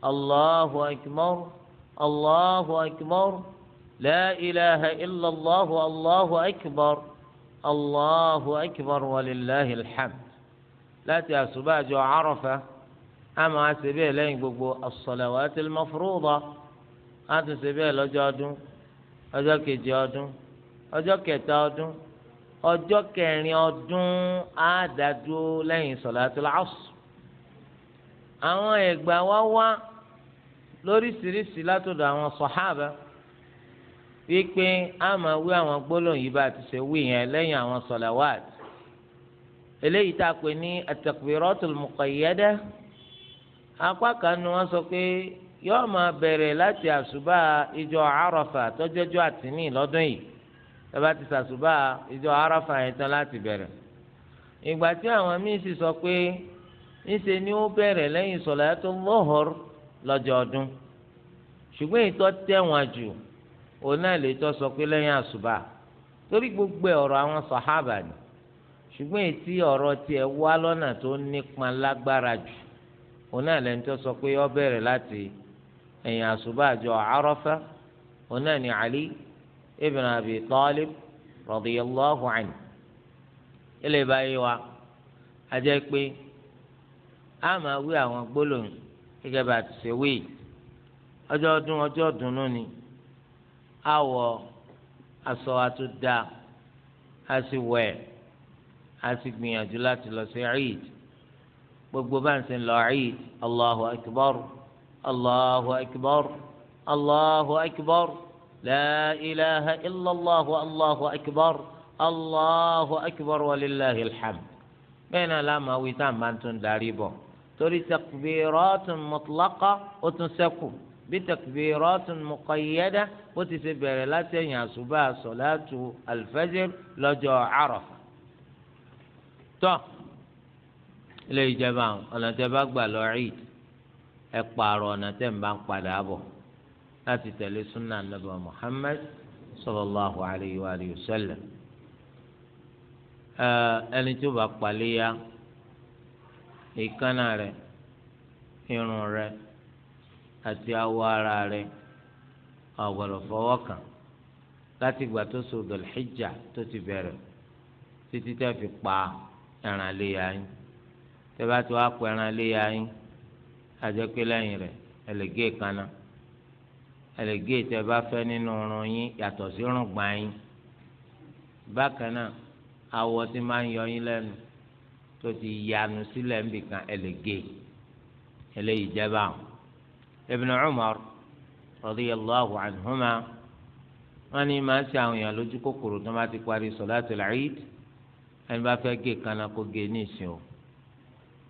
Allahu akbar, Allahu akbar, la ilaha illallah, Allahu akbar, Allahu akbar walillahil hamd. Láti àṣùbà ọjọ́ Àràfà a máa ṣe bẹ́ẹ̀ lẹ́yìn gbogbo as-salawatil mafruḍa, a tún ṣe bẹ́ẹ̀ lọ́jọ́ ọdún, ọjọ́ kejì ọdún, ọjọ́ kẹta ọdún, ọjọ́ kẹrin ọdún, á dádúró lẹ́yìn sọ̀látùl asr. Àwọn ẹ̀gbà wá wá lóríṣiríṣi látọ̀dọ̀ àwọn sọ̀hábà wípé a máa wí àwọn gbólóhùn yìí bá ti ṣe wí yẹn lẹ́yìn àwọn sọ̀làwàt. Eléyìí tá a pè ní at-takbiratul muqayyada, apá kan nu wọn sọ pé yóò máa bẹ̀rẹ̀ láti àṣùbà ìjọ Àràfà tọ́jọ́jọ́ àtìní lọ́dún yìí. Tọ́ba ti sàṣùbà ìjọ Àràfà yẹn tán láti bẹ̀rẹ̀. Ìgbà tí àwọn míín sì sọ pé ńṣe ni ó bẹ̀rẹ̀ lẹ́yìn sọ̀látù Zuhur lọ́jọ́ ọdún. Ṣùgbọ́n ìtọ́ tẹ̀wọ̀n jù òun náà lè tọ́ sọ pé lẹ́yìn àṣùbà, torí gbogbo ọ̀rọ̀ àwọn sàhábà ni. Ṣùgbọ́n ètí ọ̀rọ̀ tiẹ̀ wá lọ́nà tó nípọn lágbára jù òun náà lẹ́ni tó sọ pé ó bẹ̀rẹ̀ láti ẹ̀yìn àṣùbà àjọ Àràfà, òun náà ni Ali ibn Abi Talib radiyallahu anhu. Ilé báyìí wa a jẹ́ pé a máa wí àwọn gbólóhùn gẹ́gẹ́ bá a ti ṣe wí. Ọjọ́ ọdún ọjọ́ ọdúnnú ni, a wọ aṣọ àtúndà, a sì wẹ̀, a sì gbìyànjú láti lọ sí Eid. Gbogbo bá ń sìn lọ Eid, Allahu akbar, Allahu akbar, Allahu akbar, la ilaha illallah, Allahu akbar, Allahu akbar walillahil hamd. Bẹ́ẹ̀ náà la máa wí tá à ń bá tún darí bọ̀, torí takbiratun mutlaqa ó tún ṣẹ́kù bí takbiratun muqayyada bó ti ṣe bẹ̀rẹ̀ láti ẹ̀yìn àṣùbà sọ̀láàtù alfajr lọ́jọ́ Àràfà. Tọ́ ilé ìjẹba ọ̀nà tẹ́ bá gbà lọ Eid, ẹ pààrọ̀ ọ̀nà tẹ́ ń bá ń padà bọ̀ láti tẹ̀lé súnà nàbà Muhammad sallallahu alayhi wa alihi wa sallam. Ẹni tí ó bá paléya, èékánná rẹ̀, irun rẹ̀ àti awọ ara rẹ̀ ò gbọ́dọ̀ fọwọ́ kàn láti ìgbà tó so Dhul-Hijjah tó ti bẹ̀rẹ̀ títí tẹ́ fi pa ẹran léya yín. Tẹ́ bá ti wá pa ẹran léya yín, àjẹpé lẹ́yìn rẹ̀ ẹ lè gé èékánná, ẹ lè gé tẹ́ bá fẹ́ nínú irun yín yàtọ̀ sí irùngbọ̀n yín. Bákan náà, awọ tí máa ń yọ yín lẹ́nu tó ti yanu sílẹ̀ níbìkan ẹ lè gé. Eléyìí jẹba àwọn. Ibn Umar radiyallahu anhuma wọn ní máa ń ṣe àwọn èèyàn lójú kòkòrò tó máa ti parí sọ̀látul Eid. Ẹni bá fẹ́ gé kaná kó gé ní ìsìn o,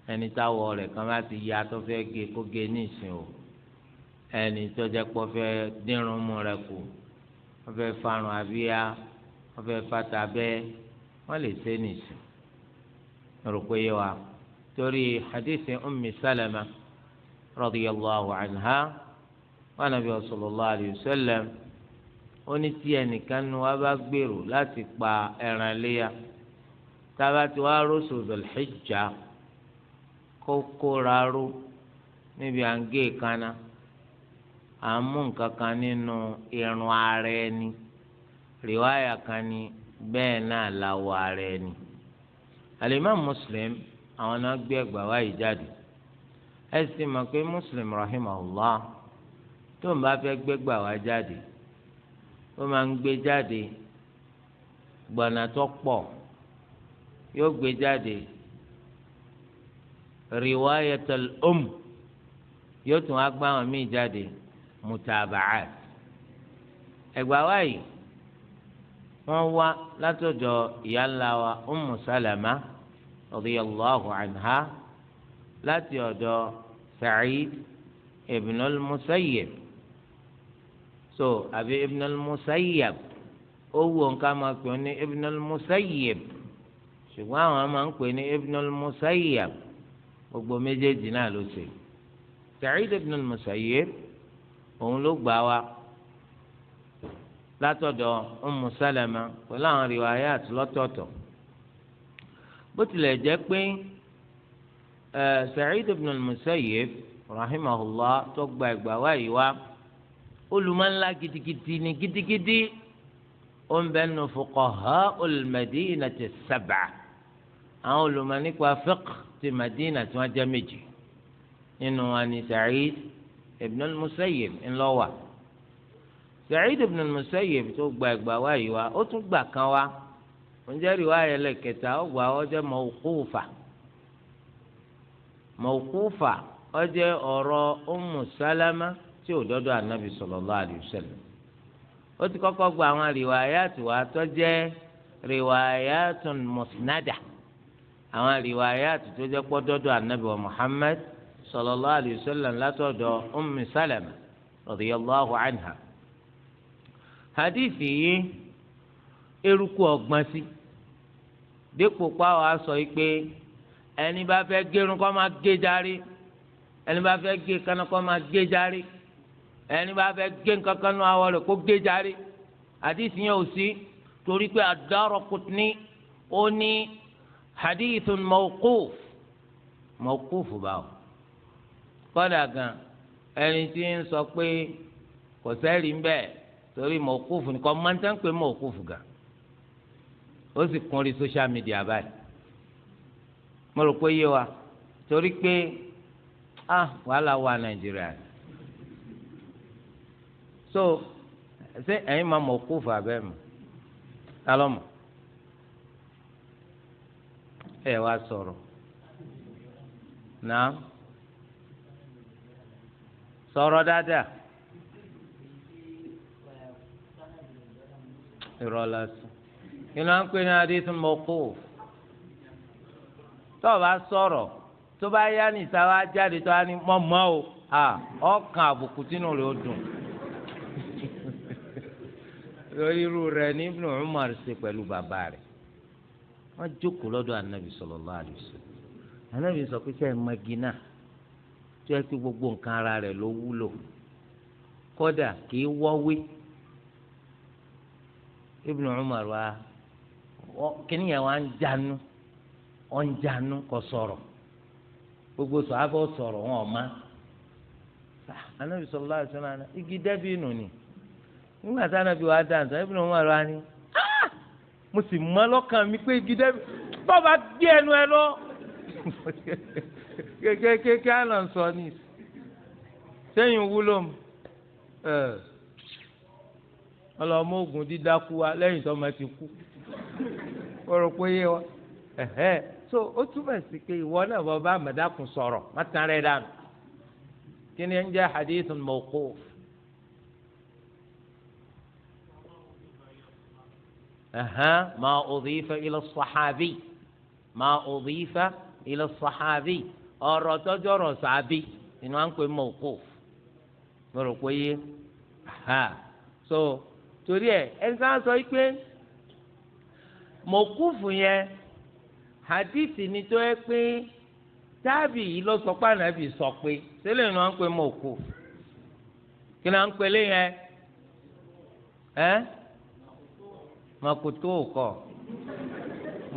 ẹni táwọ̀ rẹ̀ kan bá ti ya tó fẹ́ gé kó gé ní ìsìn o, ẹni tó jẹ́ pé ó fẹ́ dínrùn mú rẹ̀ kù, wọ́n fẹ́ farun abíyá, wọ́n fẹ́ fata bẹ́ẹ̀, wọ́n lè ṣe ní ìsìn. Rò pé yé wa torí hadith Ummi Salama radiyallahu anha wa nabi sallallahu alayhi wa sallam ó ní tí ẹnìkan nu wa bá gbèrò láti pa ẹran léya tába tí wàá rọ́ṣọ̀ Dhul-Hijjah kó kóra ró níbi à ń gé kaná, à ń mú nǹkan kan nínú irun ara ẹni, rìwáyà kan ní bẹ́ẹ̀ náà láwọ̀ ara ẹni. Al-Imam Muslim àwọn náà gbé ẹgbàá wáyé jáde. Ẹ sì mọ̀ pé Muslim rahimahullah tó ń bá fẹ́ gbégbà wá jáde, ó máa ń gbé jáde gbọ̀nà tó pọ̀. Yóò gbé jáde riwayatul um, yóò tún wá gbá àwọn míì jáde mutabaat. Ẹgbàá wáyé wọ́n wá látọ̀dọ̀ ìyá ńlá wa Ummu Salama radiyallahu anha láti ọ̀dọ̀ Sa'id ibn al-Musayyib. So àbí ibn al-Musayyib, ó wù nǹkan máa pè ní ibn al-Musayyib, ṣùgbọ́n àwọn máa ń pè ní ibn al-Musayyib. Gbogbo méjèèjì náà ló ṣe. Sa'id ibn al-Musayyib òun ló gbà wá látọ̀dọ̀ Ummu Salama pẹ̀lú àwọn riwayat lọ́tọ̀ọ̀tọ̀. Bó tilẹ̀ jẹ́ pé Sa'id ibn al-Musayyib rahimahullah tó gba ìgbà wá yìí wá, olùmọ̀ ńlá gidigidi ni gidigidi, ó ń bẹ nù fuqaha'ul madinati sab'a, àwọn olùmọ̀ nípa fiqh ti Madina tí wọ́n jẹ́ méjì nínú wa ni Sa'id ibn al-Musayyib ńlọ́wà. Sa'id ibn al-Musayyib tó gba ìgbà wá yìí wá, ó tún gbà kan wá, ǹjẹ́ riwaya lẹ́kẹta ó gbà ó jẹ́ mawqufa. Mawqufa ó jẹ́ ọ̀rọ̀ Ummu Salama tí ò dọ́dọ̀ anabi sallallahu alayhi wa sallam. Ó ti kọ́kọ́ gba àwọn riwayat wá tó jẹ́ riwayatun musnada, àwọn riwayat tó jẹ́ pọ́ dọ́dọ̀ anabi wa Muhammad sallallahu alayhi wa sallam látọ̀dọ̀ Ummu Salama radiyallahu anha. Hadithi yìí eruku ọgbọ́n sí dípò pàwọ́ aṣọ yìí pé ẹni bá fẹ́ gérun kó máa gé járe, ẹni bá fẹ́ gé kaná kó máa gé járe, ẹni bá fẹ́ gé nǹkan nú awọ rẹ̀ kó gé járe. Hadithi yẹn ò sí torí pé ad-Daraqutni ó ní hadithun mawquf. Mawquf báwo? Kọ́dà gan ẹni tí ń sọ pé kò sẹ́rìí ń bẹ́ẹ̀ torí mawquf nìkan máa ń tẹ́ ń pè mawquf gan, ó sì kún rí social media báyìí. Mo rò pé yé wa torí pé wàhálà wà Nàìjíríà. So ṣé ẹ̀yin máa mawquf abẹ́ mọ̀? Ta ló mọ̀? Ẹ wá sọ̀rọ̀ náà, sọ̀rọ̀ dáadáa. Ìrọ̀lásì inú à ń pè ní hadithun mawquf. Tó o bá sọ̀rọ̀ tó bá yá ní ìsáwá jáde tó a ní mọ́ mọ́ o, ọkàn àbùkù tínú rẹ̀ ó dùn. Irú rẹ̀ ní Ibn Umar ṣe pẹ̀lú bàbá rẹ̀. Wọ́n jókòó lọ́dọ̀ anabi sallallahu alaihi wasallam. Anabi sọ pé sẹ́yìn mọ́gí náà tó yẹ kí gbogbo nǹkan ara rẹ̀ ló wúlò, kódà kì í wọ́wé. Ibn Umar wa kíni yẹn wa ń jánu, ọ ń jánu kò sọ̀rọ̀, gbogbo sọ̀hábà sọ̀rọ̀ wọn ọ̀ ma. Anabi sallallahu alaihi wasallam igi dẹ́bí nù ni. Nígbà tí anabi wa dá nsọ, Ibn Umar wa ni mo sì mọ lọ́kàn mi pé igi dẹ́bí bọ́ọ̀ bá gbé ẹnu ẹ lọ kékeré àná sọ ní sẹ́yìn wúlò mu ọlọmọ ogun dídákú wa lẹ́yìn tó ma ti kú. Ó rò pé yé wa. So ó túmọ̀ sí pé ìwọ náà bọ́ bá àmàdákùn sọ̀rọ̀ má tán rẹ̀ dànù. Kí ni ń jẹ́ hadithun mawquf? Ma udifa ila sahabi, ma udifa ila sahabi, ọ̀rọ̀ tọ́jọ́rọ̀ sàbí ni wọ́n ń pè mawquf. Mo rò pé yé. So torí ẹ ẹni sáà sọ pé mawquf yẹn hadithi ni tó yẹ pé tábì yìí lọ sọ pé ànábì sọ pé sílẹ̀ ni wọ́n ń pè mawquf. Kí ni wọ́n ń pè lé yẹn? Ẹ́ makutu kọ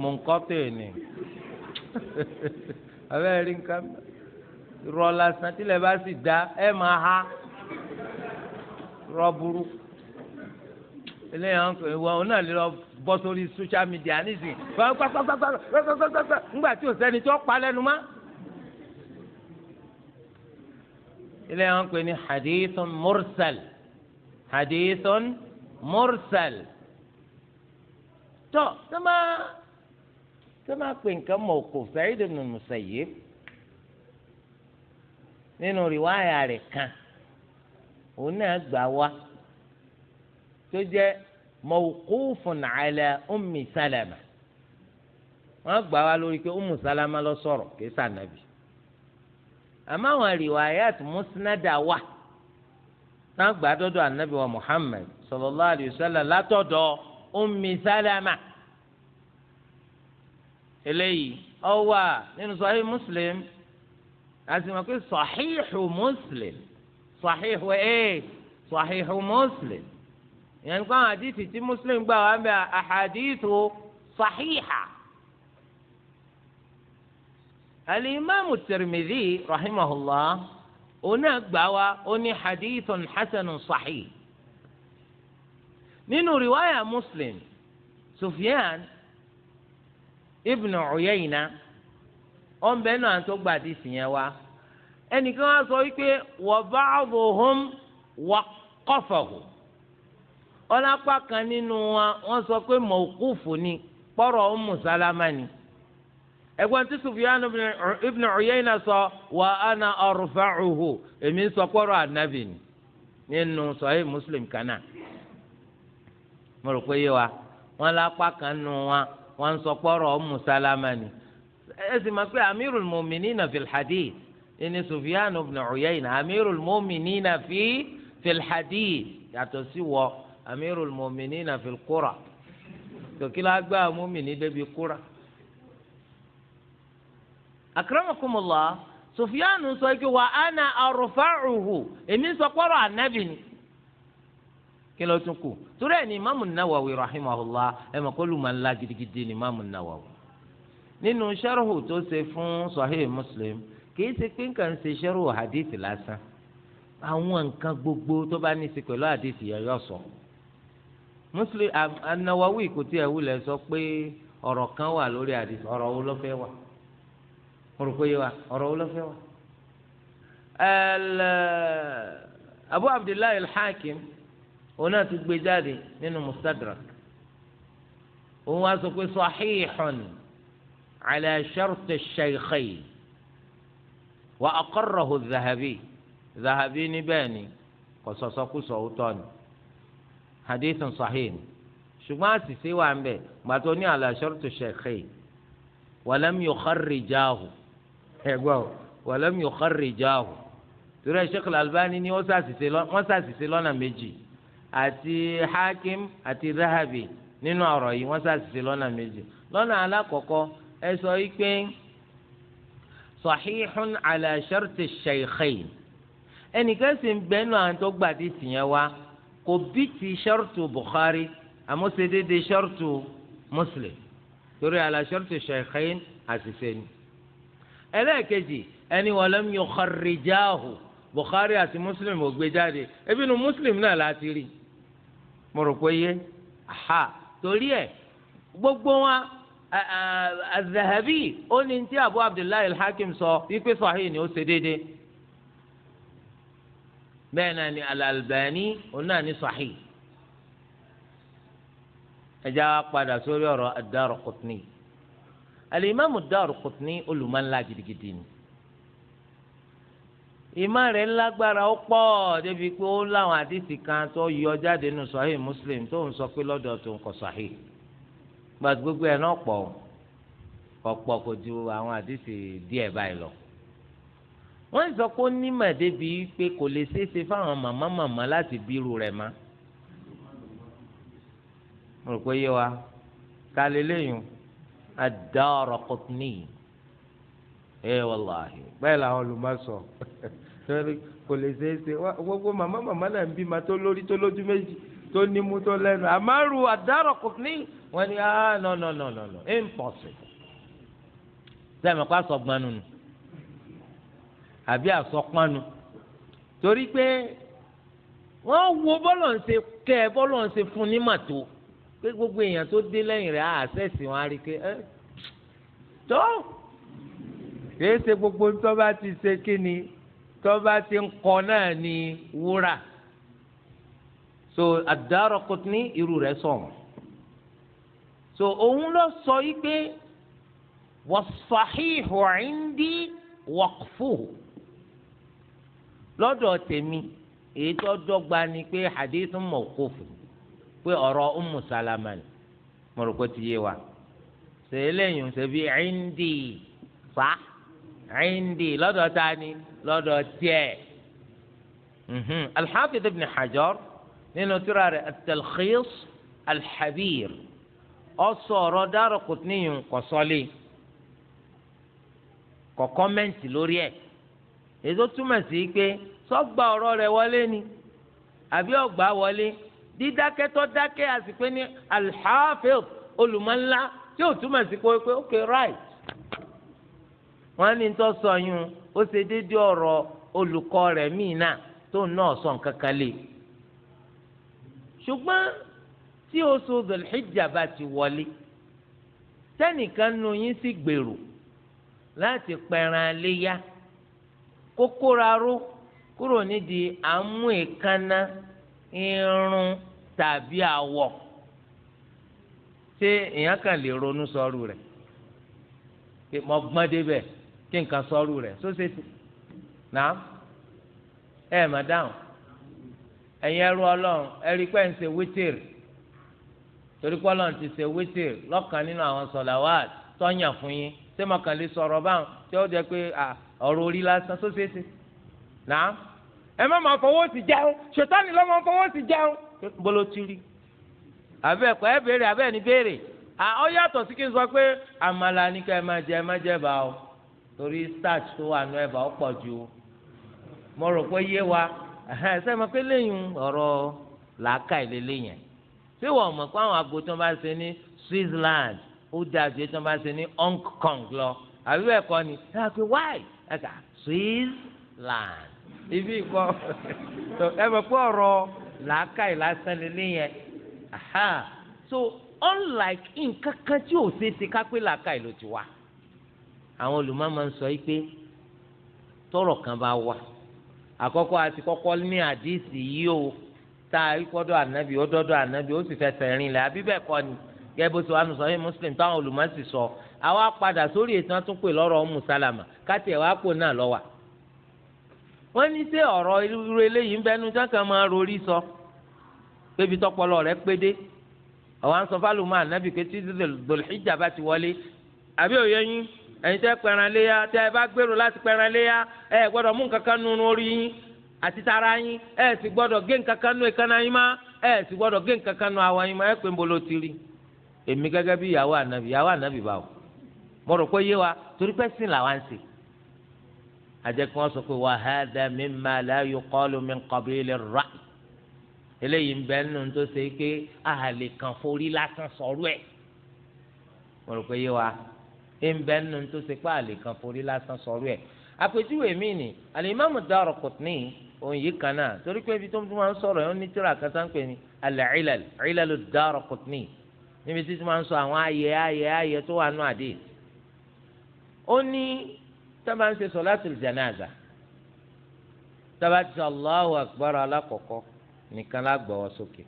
mọ̀nkọ́tò ni abẹ́rẹ́ rí nǹkan rọ lásán tílẹ̀ bá sì dá ẹ máa ha rọ burú. Eléyà ń pè wọ́n náà lè lọ bọ́ sórí social media nísìnyí gbàgbàgbàgbàgbàgbàgbà ńgbà tí ò sẹ́ni tí ó pa lẹ́nu mọ́. Eléyà ń pè ní hadithun mursal, hadithun mursal. Tọ́ tó máa pè nǹkan mawquf, Sa'id ibn Musayyib nínú rìwáyà rẹ̀ kan òun náà gbà wá tó jẹ́ mawqufun ala Ummi Salama. Wọ́n gbà wá lórí pé Ummu Salama ló sọ̀rọ̀ kìí sànàbì. Àmọ́ àwọn rìwáyàt musnada wà náà gbà dọ́dọ̀ ànábì wa Muhammad sallallahu alayhi wa sallam látọ̀dọ̀ Ummi Salama. Eléyìí ó wà nínú Sahih Muslim. Àti wọn pé Sahihu Muslim, Sahihu Sahihu Muslim, ìyẹn nípa àwọn àdìsí tí Muslim gbà wá bẹ àhàdìsù sahiha. Al-Imam Tirmidhi rahimahullah òun náà gbà wá ó ní hadithun hasanun sahih. Nínú riwaya Muslim, Sufyan ibn Uyayna ọ̀nbẹ náà tó gba àdìsí yẹn wá. Ẹnìkan wá sọ wípé wa ba'duhum waqqafahu, ọlápá kan nínú wa wọ́n sọ pé mawqufu ni, kpọ́rọ̀ Ummu Salama ni. Ẹ̀gbọ́n tí Sufyan ibn Uyayna sọ wa ana arfa'uhu, èmi sọ kpọ́rọ̀ ànábì ni nínú Sahih Muslim kan náà. Mo rò pé yé wa, wọ́n lápá kan nínú wa wọ́n sọ kpọ́rọ̀ Ummu Salama ni. Ẹ sì máa pé amirul mu'minina fil hadith ẹni Sufyan ibn Uyayna, amirul mu'minina fil hadith, yàtọ̀ sí wọ amirul mu'minina fil qura. Tòkí la gbá mùmíní débi qura. Akramakumullah, Sufyan sọ pé wa ana arfa'uhu, èmi sọ kpọ́rọ̀ ànábì ni. Kí ló tún kù? Torí ẹ̀ ní Imaamu Nawawi rahimahullah, ẹ̀ mọ̀ kó lùmọ̀ ńlá gidigidi ní Imaamu Nawawi. Nínú sharhu tó ṣe fún Sahih Muslim, kìí ṣe pé nǹkan ṣe sharhu hadith lásán, àwọn nǹkan gbogbo tó bá ní í ṣe pẹ̀lú hadith yẹn yọ sọ. Muslim An-Nawawi kò tí ẹ̀ wulẹ̀ sọ pé ọ̀rọ̀ kan wà lórí hadith, ọ̀rọ̀ wo ló fẹ́ wà? Mo rò pé yé wa, ọ̀rọ̀ wo ló fẹ́ wà? Abu Abdullahi al-Hakim òun náà ti gbé jáde nínú Mustadrak, òun wá sọ pé sahihun ala shart ash-shaykhayn wa aqarrahu adh-Dhahabi. Dhahabi ní bẹ́ẹ̀ ni kò sọ̀sọ́kùsọ̀ òótọ́ ni, hadithun sahih ni, ṣùgbọ́n àṣìṣe wà ń bẹ̀ gbàtọ́ ní ala shart ash-shaykhayn wa lam yukharrijahu. Ẹ̀gbọ́n wa lam yukharrijahu, torí Sheikh al-Albani ni wọ́n ṣàṣìṣe lọ́nà méjì, àti Hakim àti Dhahabi nínú ọ̀rọ̀ yìí wọ́n ṣàṣìṣe lọ́nà méjì. Lọ́nà alákọ̀ọ́kọ́ ẹ sọ yìí pé sahihun ala sharti ash-shaykhayn, ẹnìkan sì ń bẹ́ẹ̀ náà tó gbàdí tìyẹn wá kò bí ti shartu Bukhari àmọ́ ṣe déédéé shartu Muslim, torí ala sharti ash-shaykhayn àṣìṣe ni. Ẹlẹ́ẹ̀kejì ẹni wa lam yukharrijahu, Bukhari àti Muslim ò gbé jáde, ebi nu Muslim náà láti rí. Mo rò pé yé ha, torí ẹ gbogbo wọn Az-Zahabi ó ní tí Abu Abdullahi al-Hakim sọ wípé sahih ni ó ṣe déédéé, bẹ́ẹ̀ náà ni Al-Albani òun náà ní sahih. Ẹ já wa padà sórí ọ̀rọ̀ Ad-Daraqutni. Al-Imam Ad-Daraqutni olùmọ̀ ńlá gidigidi ni. Ìmọ̀ rẹ̀ ńlágbára ó pọ̀ débi pé ó láwọn àdìsí kan tó yọ jáde nínú Sahih Muslim tó ń sọ pé lọ́dọ̀ tó ń kọ Sahih. Gbàtí gbogbo ẹ̀ náà pọ̀ kọ̀pọ̀ kò ju àwọn àdìsí díẹ̀ báyìí lọ. Wọ́n sọ pé ó nímọ̀ débi pé kò lè ṣeéṣe fáwọn màmá màmá láti bírú rẹ̀ mọ́. Mo rò pé yé wa ká lè léyìn Ad-Daraqutni. Ẹ wàláhì báyìí làwọn olùmọ̀ sọ torí kò lè ṣeéṣe gbogbo màmá màmá náà ń bí ma tó lórí tó lójú méjì tó nímú tó lẹ́nu àmárù Ad-Daraqutni wọ́n ní ah no no no no no impossible. Sẹ́mi kó asọ̀gbanu nù àbí asọ̀pánu torí pé wọ́n wo bọ́lọ̀ ń ṣe kẹ́ ẹ bọ́lọ̀ ń ṣe fún ní màtó pé gbogbo èèyàn tó dé lẹ́yìn rẹ̀ àṣẹ̀sì wọn á rí i pé ẹ tó kìí ṣe gbogbo tó bá ti ṣe kí ni tó bá ti ń kọ náà ní wúrà. So Ad-Daraqutni irú rẹ̀ sọ̀rọ̀. So òun lọ sọ yìí pé was-sahihu indi waqfuhu. Lọ́dọ̀ tèmi èyí tó dọ́gba ni pé hadithun mawquf pé ọ̀rọ̀ Ummu Salama ni. Mo rò pé ti yé wa. Ṣe eléyìí ṣe bí indi fa indi lọ́dọ̀ ta ni lọ́dọ̀ tiẹ̀. Al-Hafiz Ibn Hajar nínú tírà rẹ̀ At-Talkhis Al-Habir ó sọ ọ̀rọ̀ Daraqutni yìí kò sọ́lé kò kọ́mẹ́ǹtì lórí ẹ̀. Èso túmọ̀ sí pé sọ́gbà ọ̀rọ̀ rẹ̀ wọlé ni àbí ọ̀gbà wọlé. Dídákẹ́ tó dákẹ́ àsìpé ní Al-Hafiz olùmọ̀ńlá tí ò túmọ̀ sí pé ok right. Wọ́n ní tó sọ yún ó ṣe déédéé ọ̀rọ̀ olùkọ́ rẹ̀ míì náà tó náà sọ nǹkan kan lé. Ṣùgbọ́n tí oṣù Dhul-Hijjah bá ti wọlé tẹ́nìkan nu yín sì gbèrò láti pẹran léyà kókóra ró kúrò nídìí àmú èékánná irun tàbí àwọ̀. Ṣé èèyàn kàn lè ronú sọ́rù rẹ̀ pé mo gbọ́n débẹ̀ kí nǹkan sọ́rù rẹ̀ sóṣèṣe náà ẹ má dáhùn. Ẹ̀yin ẹrú Ọlọ́run ẹ rí pé ń ṣe wítìrì torí pé Ọlọ́run ti ṣe wítìrì lọ́kàn nínú àwọn sọ̀làwàt tọ́yàn fún yín. Ṣé mo kàn lè sọ̀rọ̀ báwọn tí ó jẹ́ pé ọ̀rọ̀ orí lásán sóṣèṣe náà ẹ má máa fọwọ́ sí jẹun ṣètánì ló máa fọwọ́ sí jẹun bolo ti rí àbẹ ẹ̀kọ́ ẹ béèrè àbẹ ẹni béèrè ọ yàtọ̀ sí kí n sọ pé àmàlà ni ká ẹ má jẹ ẹ má jẹ bá o torí starch tó wà nù ẹ̀bà ó pọ̀ ju. Mo rò pé yé wa ṣe é mọ̀ pé lẹ́yìn ọ̀rọ̀ làákà ìlélẹ́ yẹn ṣé wọ́n mọ̀ pé àwọn agbo tó ń bá ṣe ní Switzerland ó dáa ju tó ń bá ṣe ní Hong Kong lọ àbí bẹ́ẹ̀ kọ́ ni ẹ á pé why ẹ kà Switzerland ibi ìkọ́ ẹ mọ̀ pé ọ̀rọ̀ làákà ìlàsán lélẹ́ yẹn. So unlike nǹkan kan tí ò ṣeé ṣe ká pé làákà ìlò ti wá. Àwọn olùmọ̀ máa ń sọ yìí pé tọ́rọ̀ kan bá wà àkọ́kọ́ àti kọ́kọ́ ní àdìsí yìí o tá a kọ́dọ̀ ànábì ó dọ́dọ̀ ànábì ó sì fẹsẹ̀ rinlẹ̀ àbí bẹ́ẹ̀ kọ́ ni gẹ́gẹ́ bó ṣe wà nù Sahih Muslim táwọn olùmọ̀ sì sọ. Àwa padà sórí ètò tún pè lọ́rọ̀ Ummu Salama káti ẹ̀ wá pò náà lọ́wà. Wọ́n ní ṣé ọ̀rọ̀ irú eléyìí ń bẹnu jákè máa rorí sọ pébi tọpọlọ rẹ pé dé àwọn sọ fálùmọ́ ànábì pé tí Dhul-Hijjah bá ti wọlé àbí òye yín ẹ̀yin tẹ́ pẹran léyà tẹ́ ẹ bá gbèrò láti pẹran léyà ẹ gbọ́dọ̀ mú nǹkan kan nínú orí yín àti tara yín ẹ sì gbọ́dọ̀ gé nǹkan kan nínú èékánná yín má ẹ sì gbọ́dọ̀ gé nǹkan kan nínú awọ yín má ẹ pé ń bolo ti rí èmi gẹ́gẹ́ bí ìyàwó ànábì ìyàwó ànábì báwo mo rò pé yé wa torí pé sìn làwa ń sè àjẹkùn wọn sọ pé wa hadha mimma la yuqalu min qabili ar-ra'y eléyìí ń bẹ nínú tó ṣe pé àhàlè kan forí lásán sọ̀rọ̀ ẹ̀ mo rò pé yé wa ń bẹ nínú tó ṣe pé àlè kan forí lásán sọ̀rọ̀ ẹ̀. Àpèjúwe mi ni Al-Imam Ad-Daraqutni òun yìí kan náà torí pé ibi tó ń máa ń sọ̀rọ̀ ẹ̀ ó ní tíra kan tá ń pè ní Al-Ilal Ilal Ad-Daraqutni níbi tí tó máa ń sọ àwọn ayẹ ayẹ ayẹ tó wà nù àdé. Ó ní tábà ń ṣe sọ̀látùl janaza tábà ti sọ Allahu Akbar alákọ̀ọ́kọ́ nìkan la gbọ́wọ́ sókè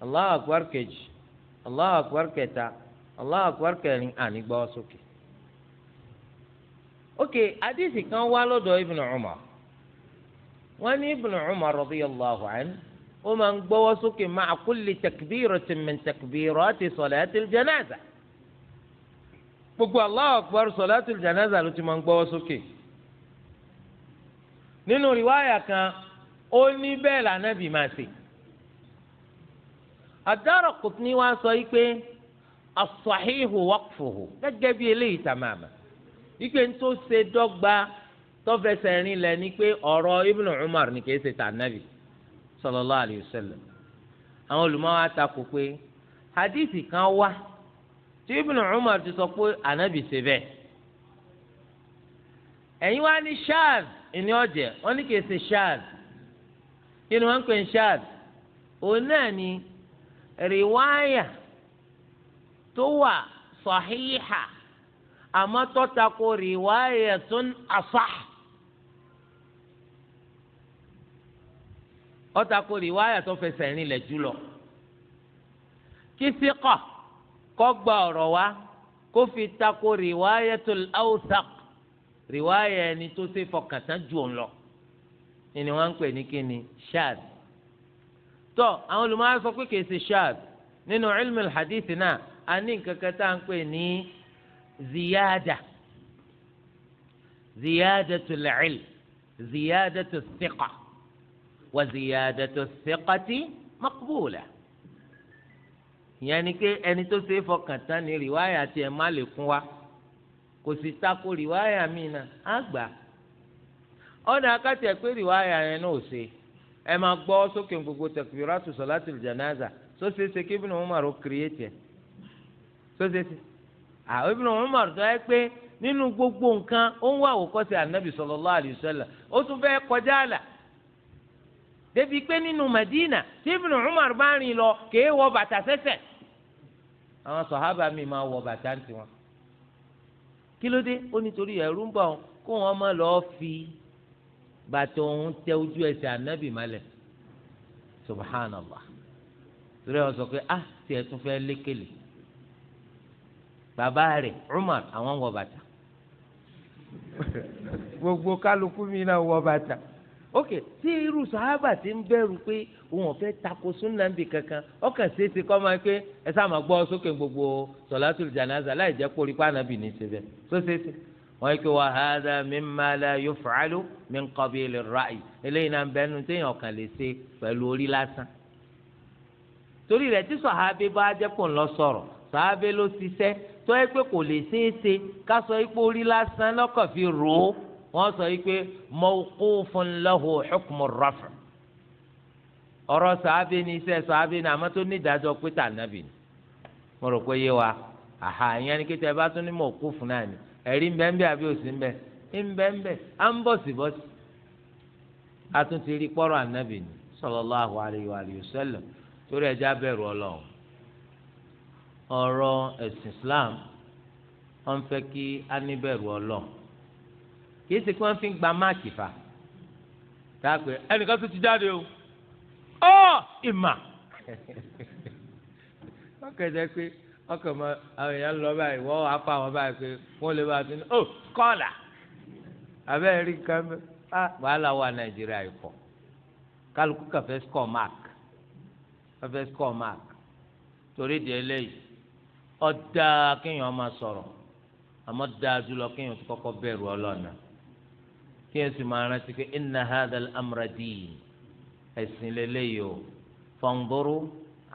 Allahu Akbar kejì Allahu Akbar kẹta Allahu Akbar kẹrin àní gbọ́wọ́ sókè. Ok, hadisi kan wá lọ́dọ̀ Ibn Umar. Wọ́n ní Ibn Umar radiyallahu anhu ó máa ń gbọ́wọ́ sókè ma'a kulli takbiratin min takbirati salatil janaza. Gbogbo Allahu akbar salatil janaza ló ti máa ń gbọ́wọ́ sókè. Nínú riwaya kan ó ní bẹ́ẹ̀ lànàbì máa ṣe. Ad-Daraqutni wá sọ yìí pé as-sahihu waqfuhu gẹ́gẹ́ bí eléyìí tàmàmà. Ike ń tó ṣe dọ́gba tọ́fẹsẹ̀ rin lẹ̀ ni pé ọ̀rọ̀ Ibn Umar ni kìí ṣe tànàbì sallallahu alayhi wa sallam. Àwọn olùmọ̀ wa takò pé hadithi kan wá tí Ibn Umar ti sọ pé ànábì ṣe bẹ́ẹ̀. Ẹ̀yin wá ní ṣáàz ìní ọ̀jẹ̀ wọ́n ní kìí ṣe ṣáàz. Kí ni wọ́n ń pè ní ṣáàz? Òun náà ni rìwáyà tó wà sàhíhà àmọ́ tó tako rìwáyà tó ń asah. Ó tako rìwáyà tó fẹsẹ̀ rinlẹ̀ jùlọ. Kí síkà kó gba ọ̀rọ̀ wá kó fi tako rìwáyàtul awthaq, rìwáyà ẹni tó ṣe fọkàn tán jù òun lọ. Ni wọ́n ń pè ní kíni? Ṣáàd. Tó àwọn olùmọ̀ sọ pé kìí ṣe ṣáàd. Nínú ilmi hadith náà a ní nǹkan kan tá à ń pè ní ziyada, ziyadatul ilm, ziyadatul thiqa, wa ziyadatul thiqati maqbula. Ìyẹn ni pé ẹni tó ṣe fọkàn tán ní rìwáyà tiẹ̀ má lè kún wa, kò sì tako rìwáyà mi náà á gbà. Ọ̀nà akáti ẹ̀ pé rìwáyà yẹn náà ò ṣe. Ẹ máa gbọ́ sókè gbogbo takbiratu salatul janaza sóṣèṣe kí Ibn Umar ó kírẹ́tì ẹ̀ sóṣèṣe. Àwọn Ibn Umar tó yẹ pé nínú gbogbo nǹkan ó ń wá àwòkọ́ṣe ànábì sallallahu alaihi wasallam, ó tún fẹ́ kọjá àlà débi pé nínú Madina tí Ibn Umar bá rìn lọ kèé wọ bàtà sẹ́sẹ̀. Àwọn sọ̀hábà mi máa wọ bàtà ń tiwọn. Kí ló dé? Ó nítorí ẹ̀rù ń bọ̀ kó wọn má lọ́ọ́ fi bàtà òun tẹ ojú ẹsẹ̀ ànábì malẹ̀. Subhanallah. Torí wọn sọ pé ah tiẹ̀ tún fẹ́ lékele. Bàbá rẹ̀ Umar àwọn wọ bàtà. Gbogbo kálukú mi náà wọ bàtà. Ok, tí irú sàhábà ti ń bẹ̀rù pé òun ọ̀fẹ́ tako súnà níbi kankan, ọkàn ṣeéṣe kọ́ máa pé ẹ sáà máa gbọ́ sókè gbogbo sọ̀látùl jánásà láì jẹ́ kó rí pa ànábì ní ṣe bẹ́ẹ̀. Tó ṣeéṣe. Wọ́n yí pé wa hadha mimma la yuf'alu min qabili ar-ra'y. Eléyìí náà ń bẹ́ẹ̀ nu téèyàn kàn lè ṣe pẹ̀lú orí lásán. Torí rẹ̀ tí sàhábé bá jẹ́ kó ń lọ sọ̀rọ̀, sàhábé ló ṣiṣẹ́ tó yẹ pé kò lè ṣeéṣe ká sọ pé orí lásán lọ́kàn fi rò ó. Wọ́n sọ yìí pé mawqufun lahu hukmu ar-raf'. Ọ̀rọ̀ sàábé ni iṣẹ́ sàábé ni àmọ́ tó ní ìdájọ́ pé tànàbì ni. Mo rò pé yé wa. Àhà ìyẹn ni kí tẹ bá tún ní mawquf náà ni. Ẹ̀rí ńbẹ́ńbẹ́ àbí òsì ńbẹ́? Ńbẹ́ńbẹ́ à ń bọ̀sibọ́sì. A tún ti rí pọ́rọ̀ ànábì ni sallallahu alayhi wa alihi wa sallam. Torí ẹja bẹ̀rù Ọlọ́run. Ọ̀rọ̀ ẹ̀sìn Islam wọ́n fẹ́ kí á ní bẹ̀rù Ọlọ́run. Kìí ṣe kí wọ́n fi ń gba máàkì fa dáàpẹ ẹnìkan tó ti jáde o ọ ìmà ọkẹ jẹ pé ọkẹ mọ àwọn èèyàn lọ báyìí wọ́n wàá fa àwọn báyìí pé wọ́n lè bá a tún ní ọ kọ́ọ̀là abẹ́rẹ́ rí nǹkan mẹ́ wàhálà wà Nàìjíríà ikọ̀ kálukú kàfẹ́ score mark kàfẹ́ score mark torí di eléyìí ọ̀dà kéèyàn máa sọ̀rọ̀ àmọ́ dáa jùlọ kéèyàn ti kọ́kọ́ bẹ̀rù ọlọ́ọ̀nà kéèyàn sì máa rántí pé inna hadha al-amra din ẹ̀sìn lélẹ́yìí o fanzuru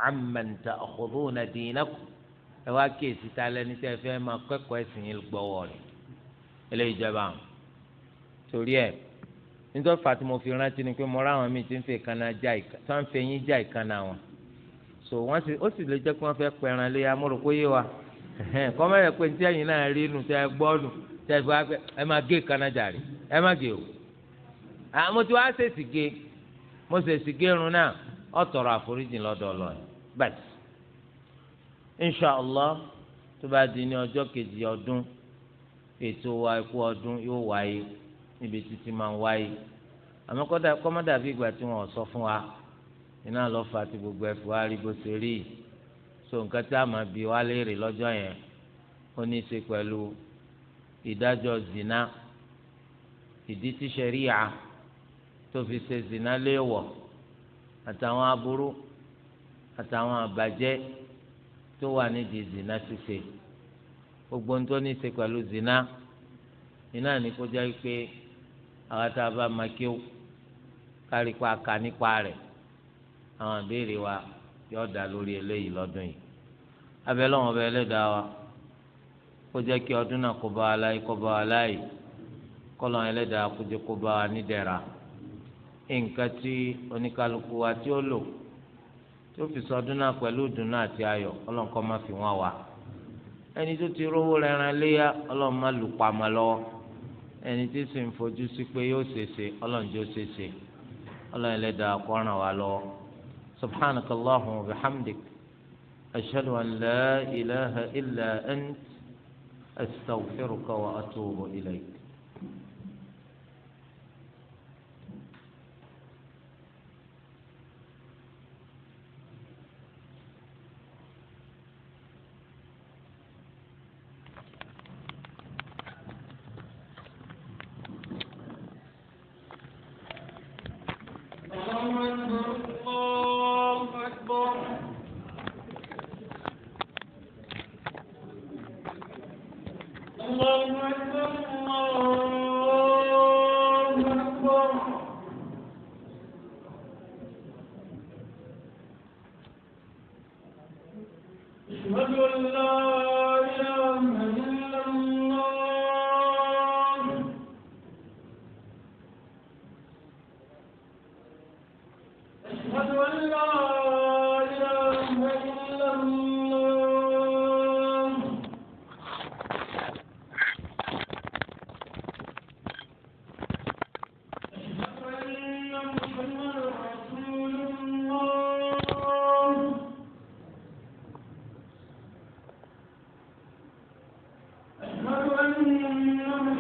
amman ta'khudhuna dinakum ẹ wá kíyèsí ta lẹ́ni tẹ́ fẹ́ máa kẹ́kọ̀ọ́ ẹ̀sìn yìí gbọ́wọ́ rẹ̀ eléyìí jẹba àwọn torí ẹ̀ nítorí fàtí mo fi rántí ni pé mo ráwọn míì tí ń fi ìkànnà já ìkànnà ń fi eyín já ìkànnà wọn so wọ́n sì ó sì lè jẹ́ pé wọ́n fẹ́ pẹran léya mo rò pé yé wa kọ́mẹ́rẹ́ pé ní ẹ̀yin náà rí nu tẹ́ ẹ gbọ́ nu tẹ́ ẹ fi wá pé ẹ máa gé ìkànnà jàre ẹ má gé o àmọ́ tí wàá ṣèṣì gé mo ṣèṣì gé irun náà ó tọrọ àforíjì lọ́dọ̀ Ọlọ́run bẹ́ẹ̀ inṣàlá tó bá di ní ọjọ́ kejì ọdún ètò wa ikú ọdún yóò wáyé níbi títí máa ń wáyé àmọ́ kọ́mọ́dà bí ìgbà tí wọ́n sọ fún wa iná lọ fà tí gbogbo ẹ̀fọ́ wa rí bó ṣe rí so nǹkan tí a máa bi wá léèrè lọ́jọ́ yẹn ó ní í ṣe pẹ̀lú ìdájọ́ zina Ìdí tí ṣẹ̀ríà tó fi ṣe zina léèwọ̀ àtàwọn aburú àtàwọn àbàjẹ́ tó wà nídìí zina ṣíṣe. Gbogbo ohun tó ní í ṣe pẹ̀lú zina iná ní kó jẹ́ pé àwọn tá a bá máa kí ó kárí pa ká nípa rẹ̀. Àwọn àbẹ̀rẹ̀ wa yóò dá lórí eléyìí lọ́dún yìí. Abẹ́lẹ́ wọn bẹ ẹlẹ́dàá wa kó jẹ́ kí ọdún náà kó bá wa láyé, kó bá wa láyé, kọ́lọ́n ẹlẹ́dàá kó jẹ́ kó bá wa nídẹ̀ra. Nǹkan tí oníkálukú wa tí ó lò tó fi sọdún náà pẹ̀lú ìdùnnú àti ayọ̀, Ọlọ́run kó má fi wọ́n wá. Ẹni tó ti rówó rẹran léyà, Ọlọ́run má lù pamọ́ lọ́wọ́. Ẹni tí sì ń fojú sí pé yóò ṣèṣe, Ọlọ́run jẹ́ ó ṣèṣe. Ọlọ́run ẹlẹ́dàá kó ràn wá lọ́wọ́. Subhanaka Allahumma wa bihamdik, ashhadu an la ilaha illa ant, astaghfiruka wa atubu ilayk. الله أكبر. الله أكبر. الله أكبر. أشهد أن لا إله إلا الله. أشهد أن لا إله إلا الله. أشهد أن محمدا رسول الله. أشهد أن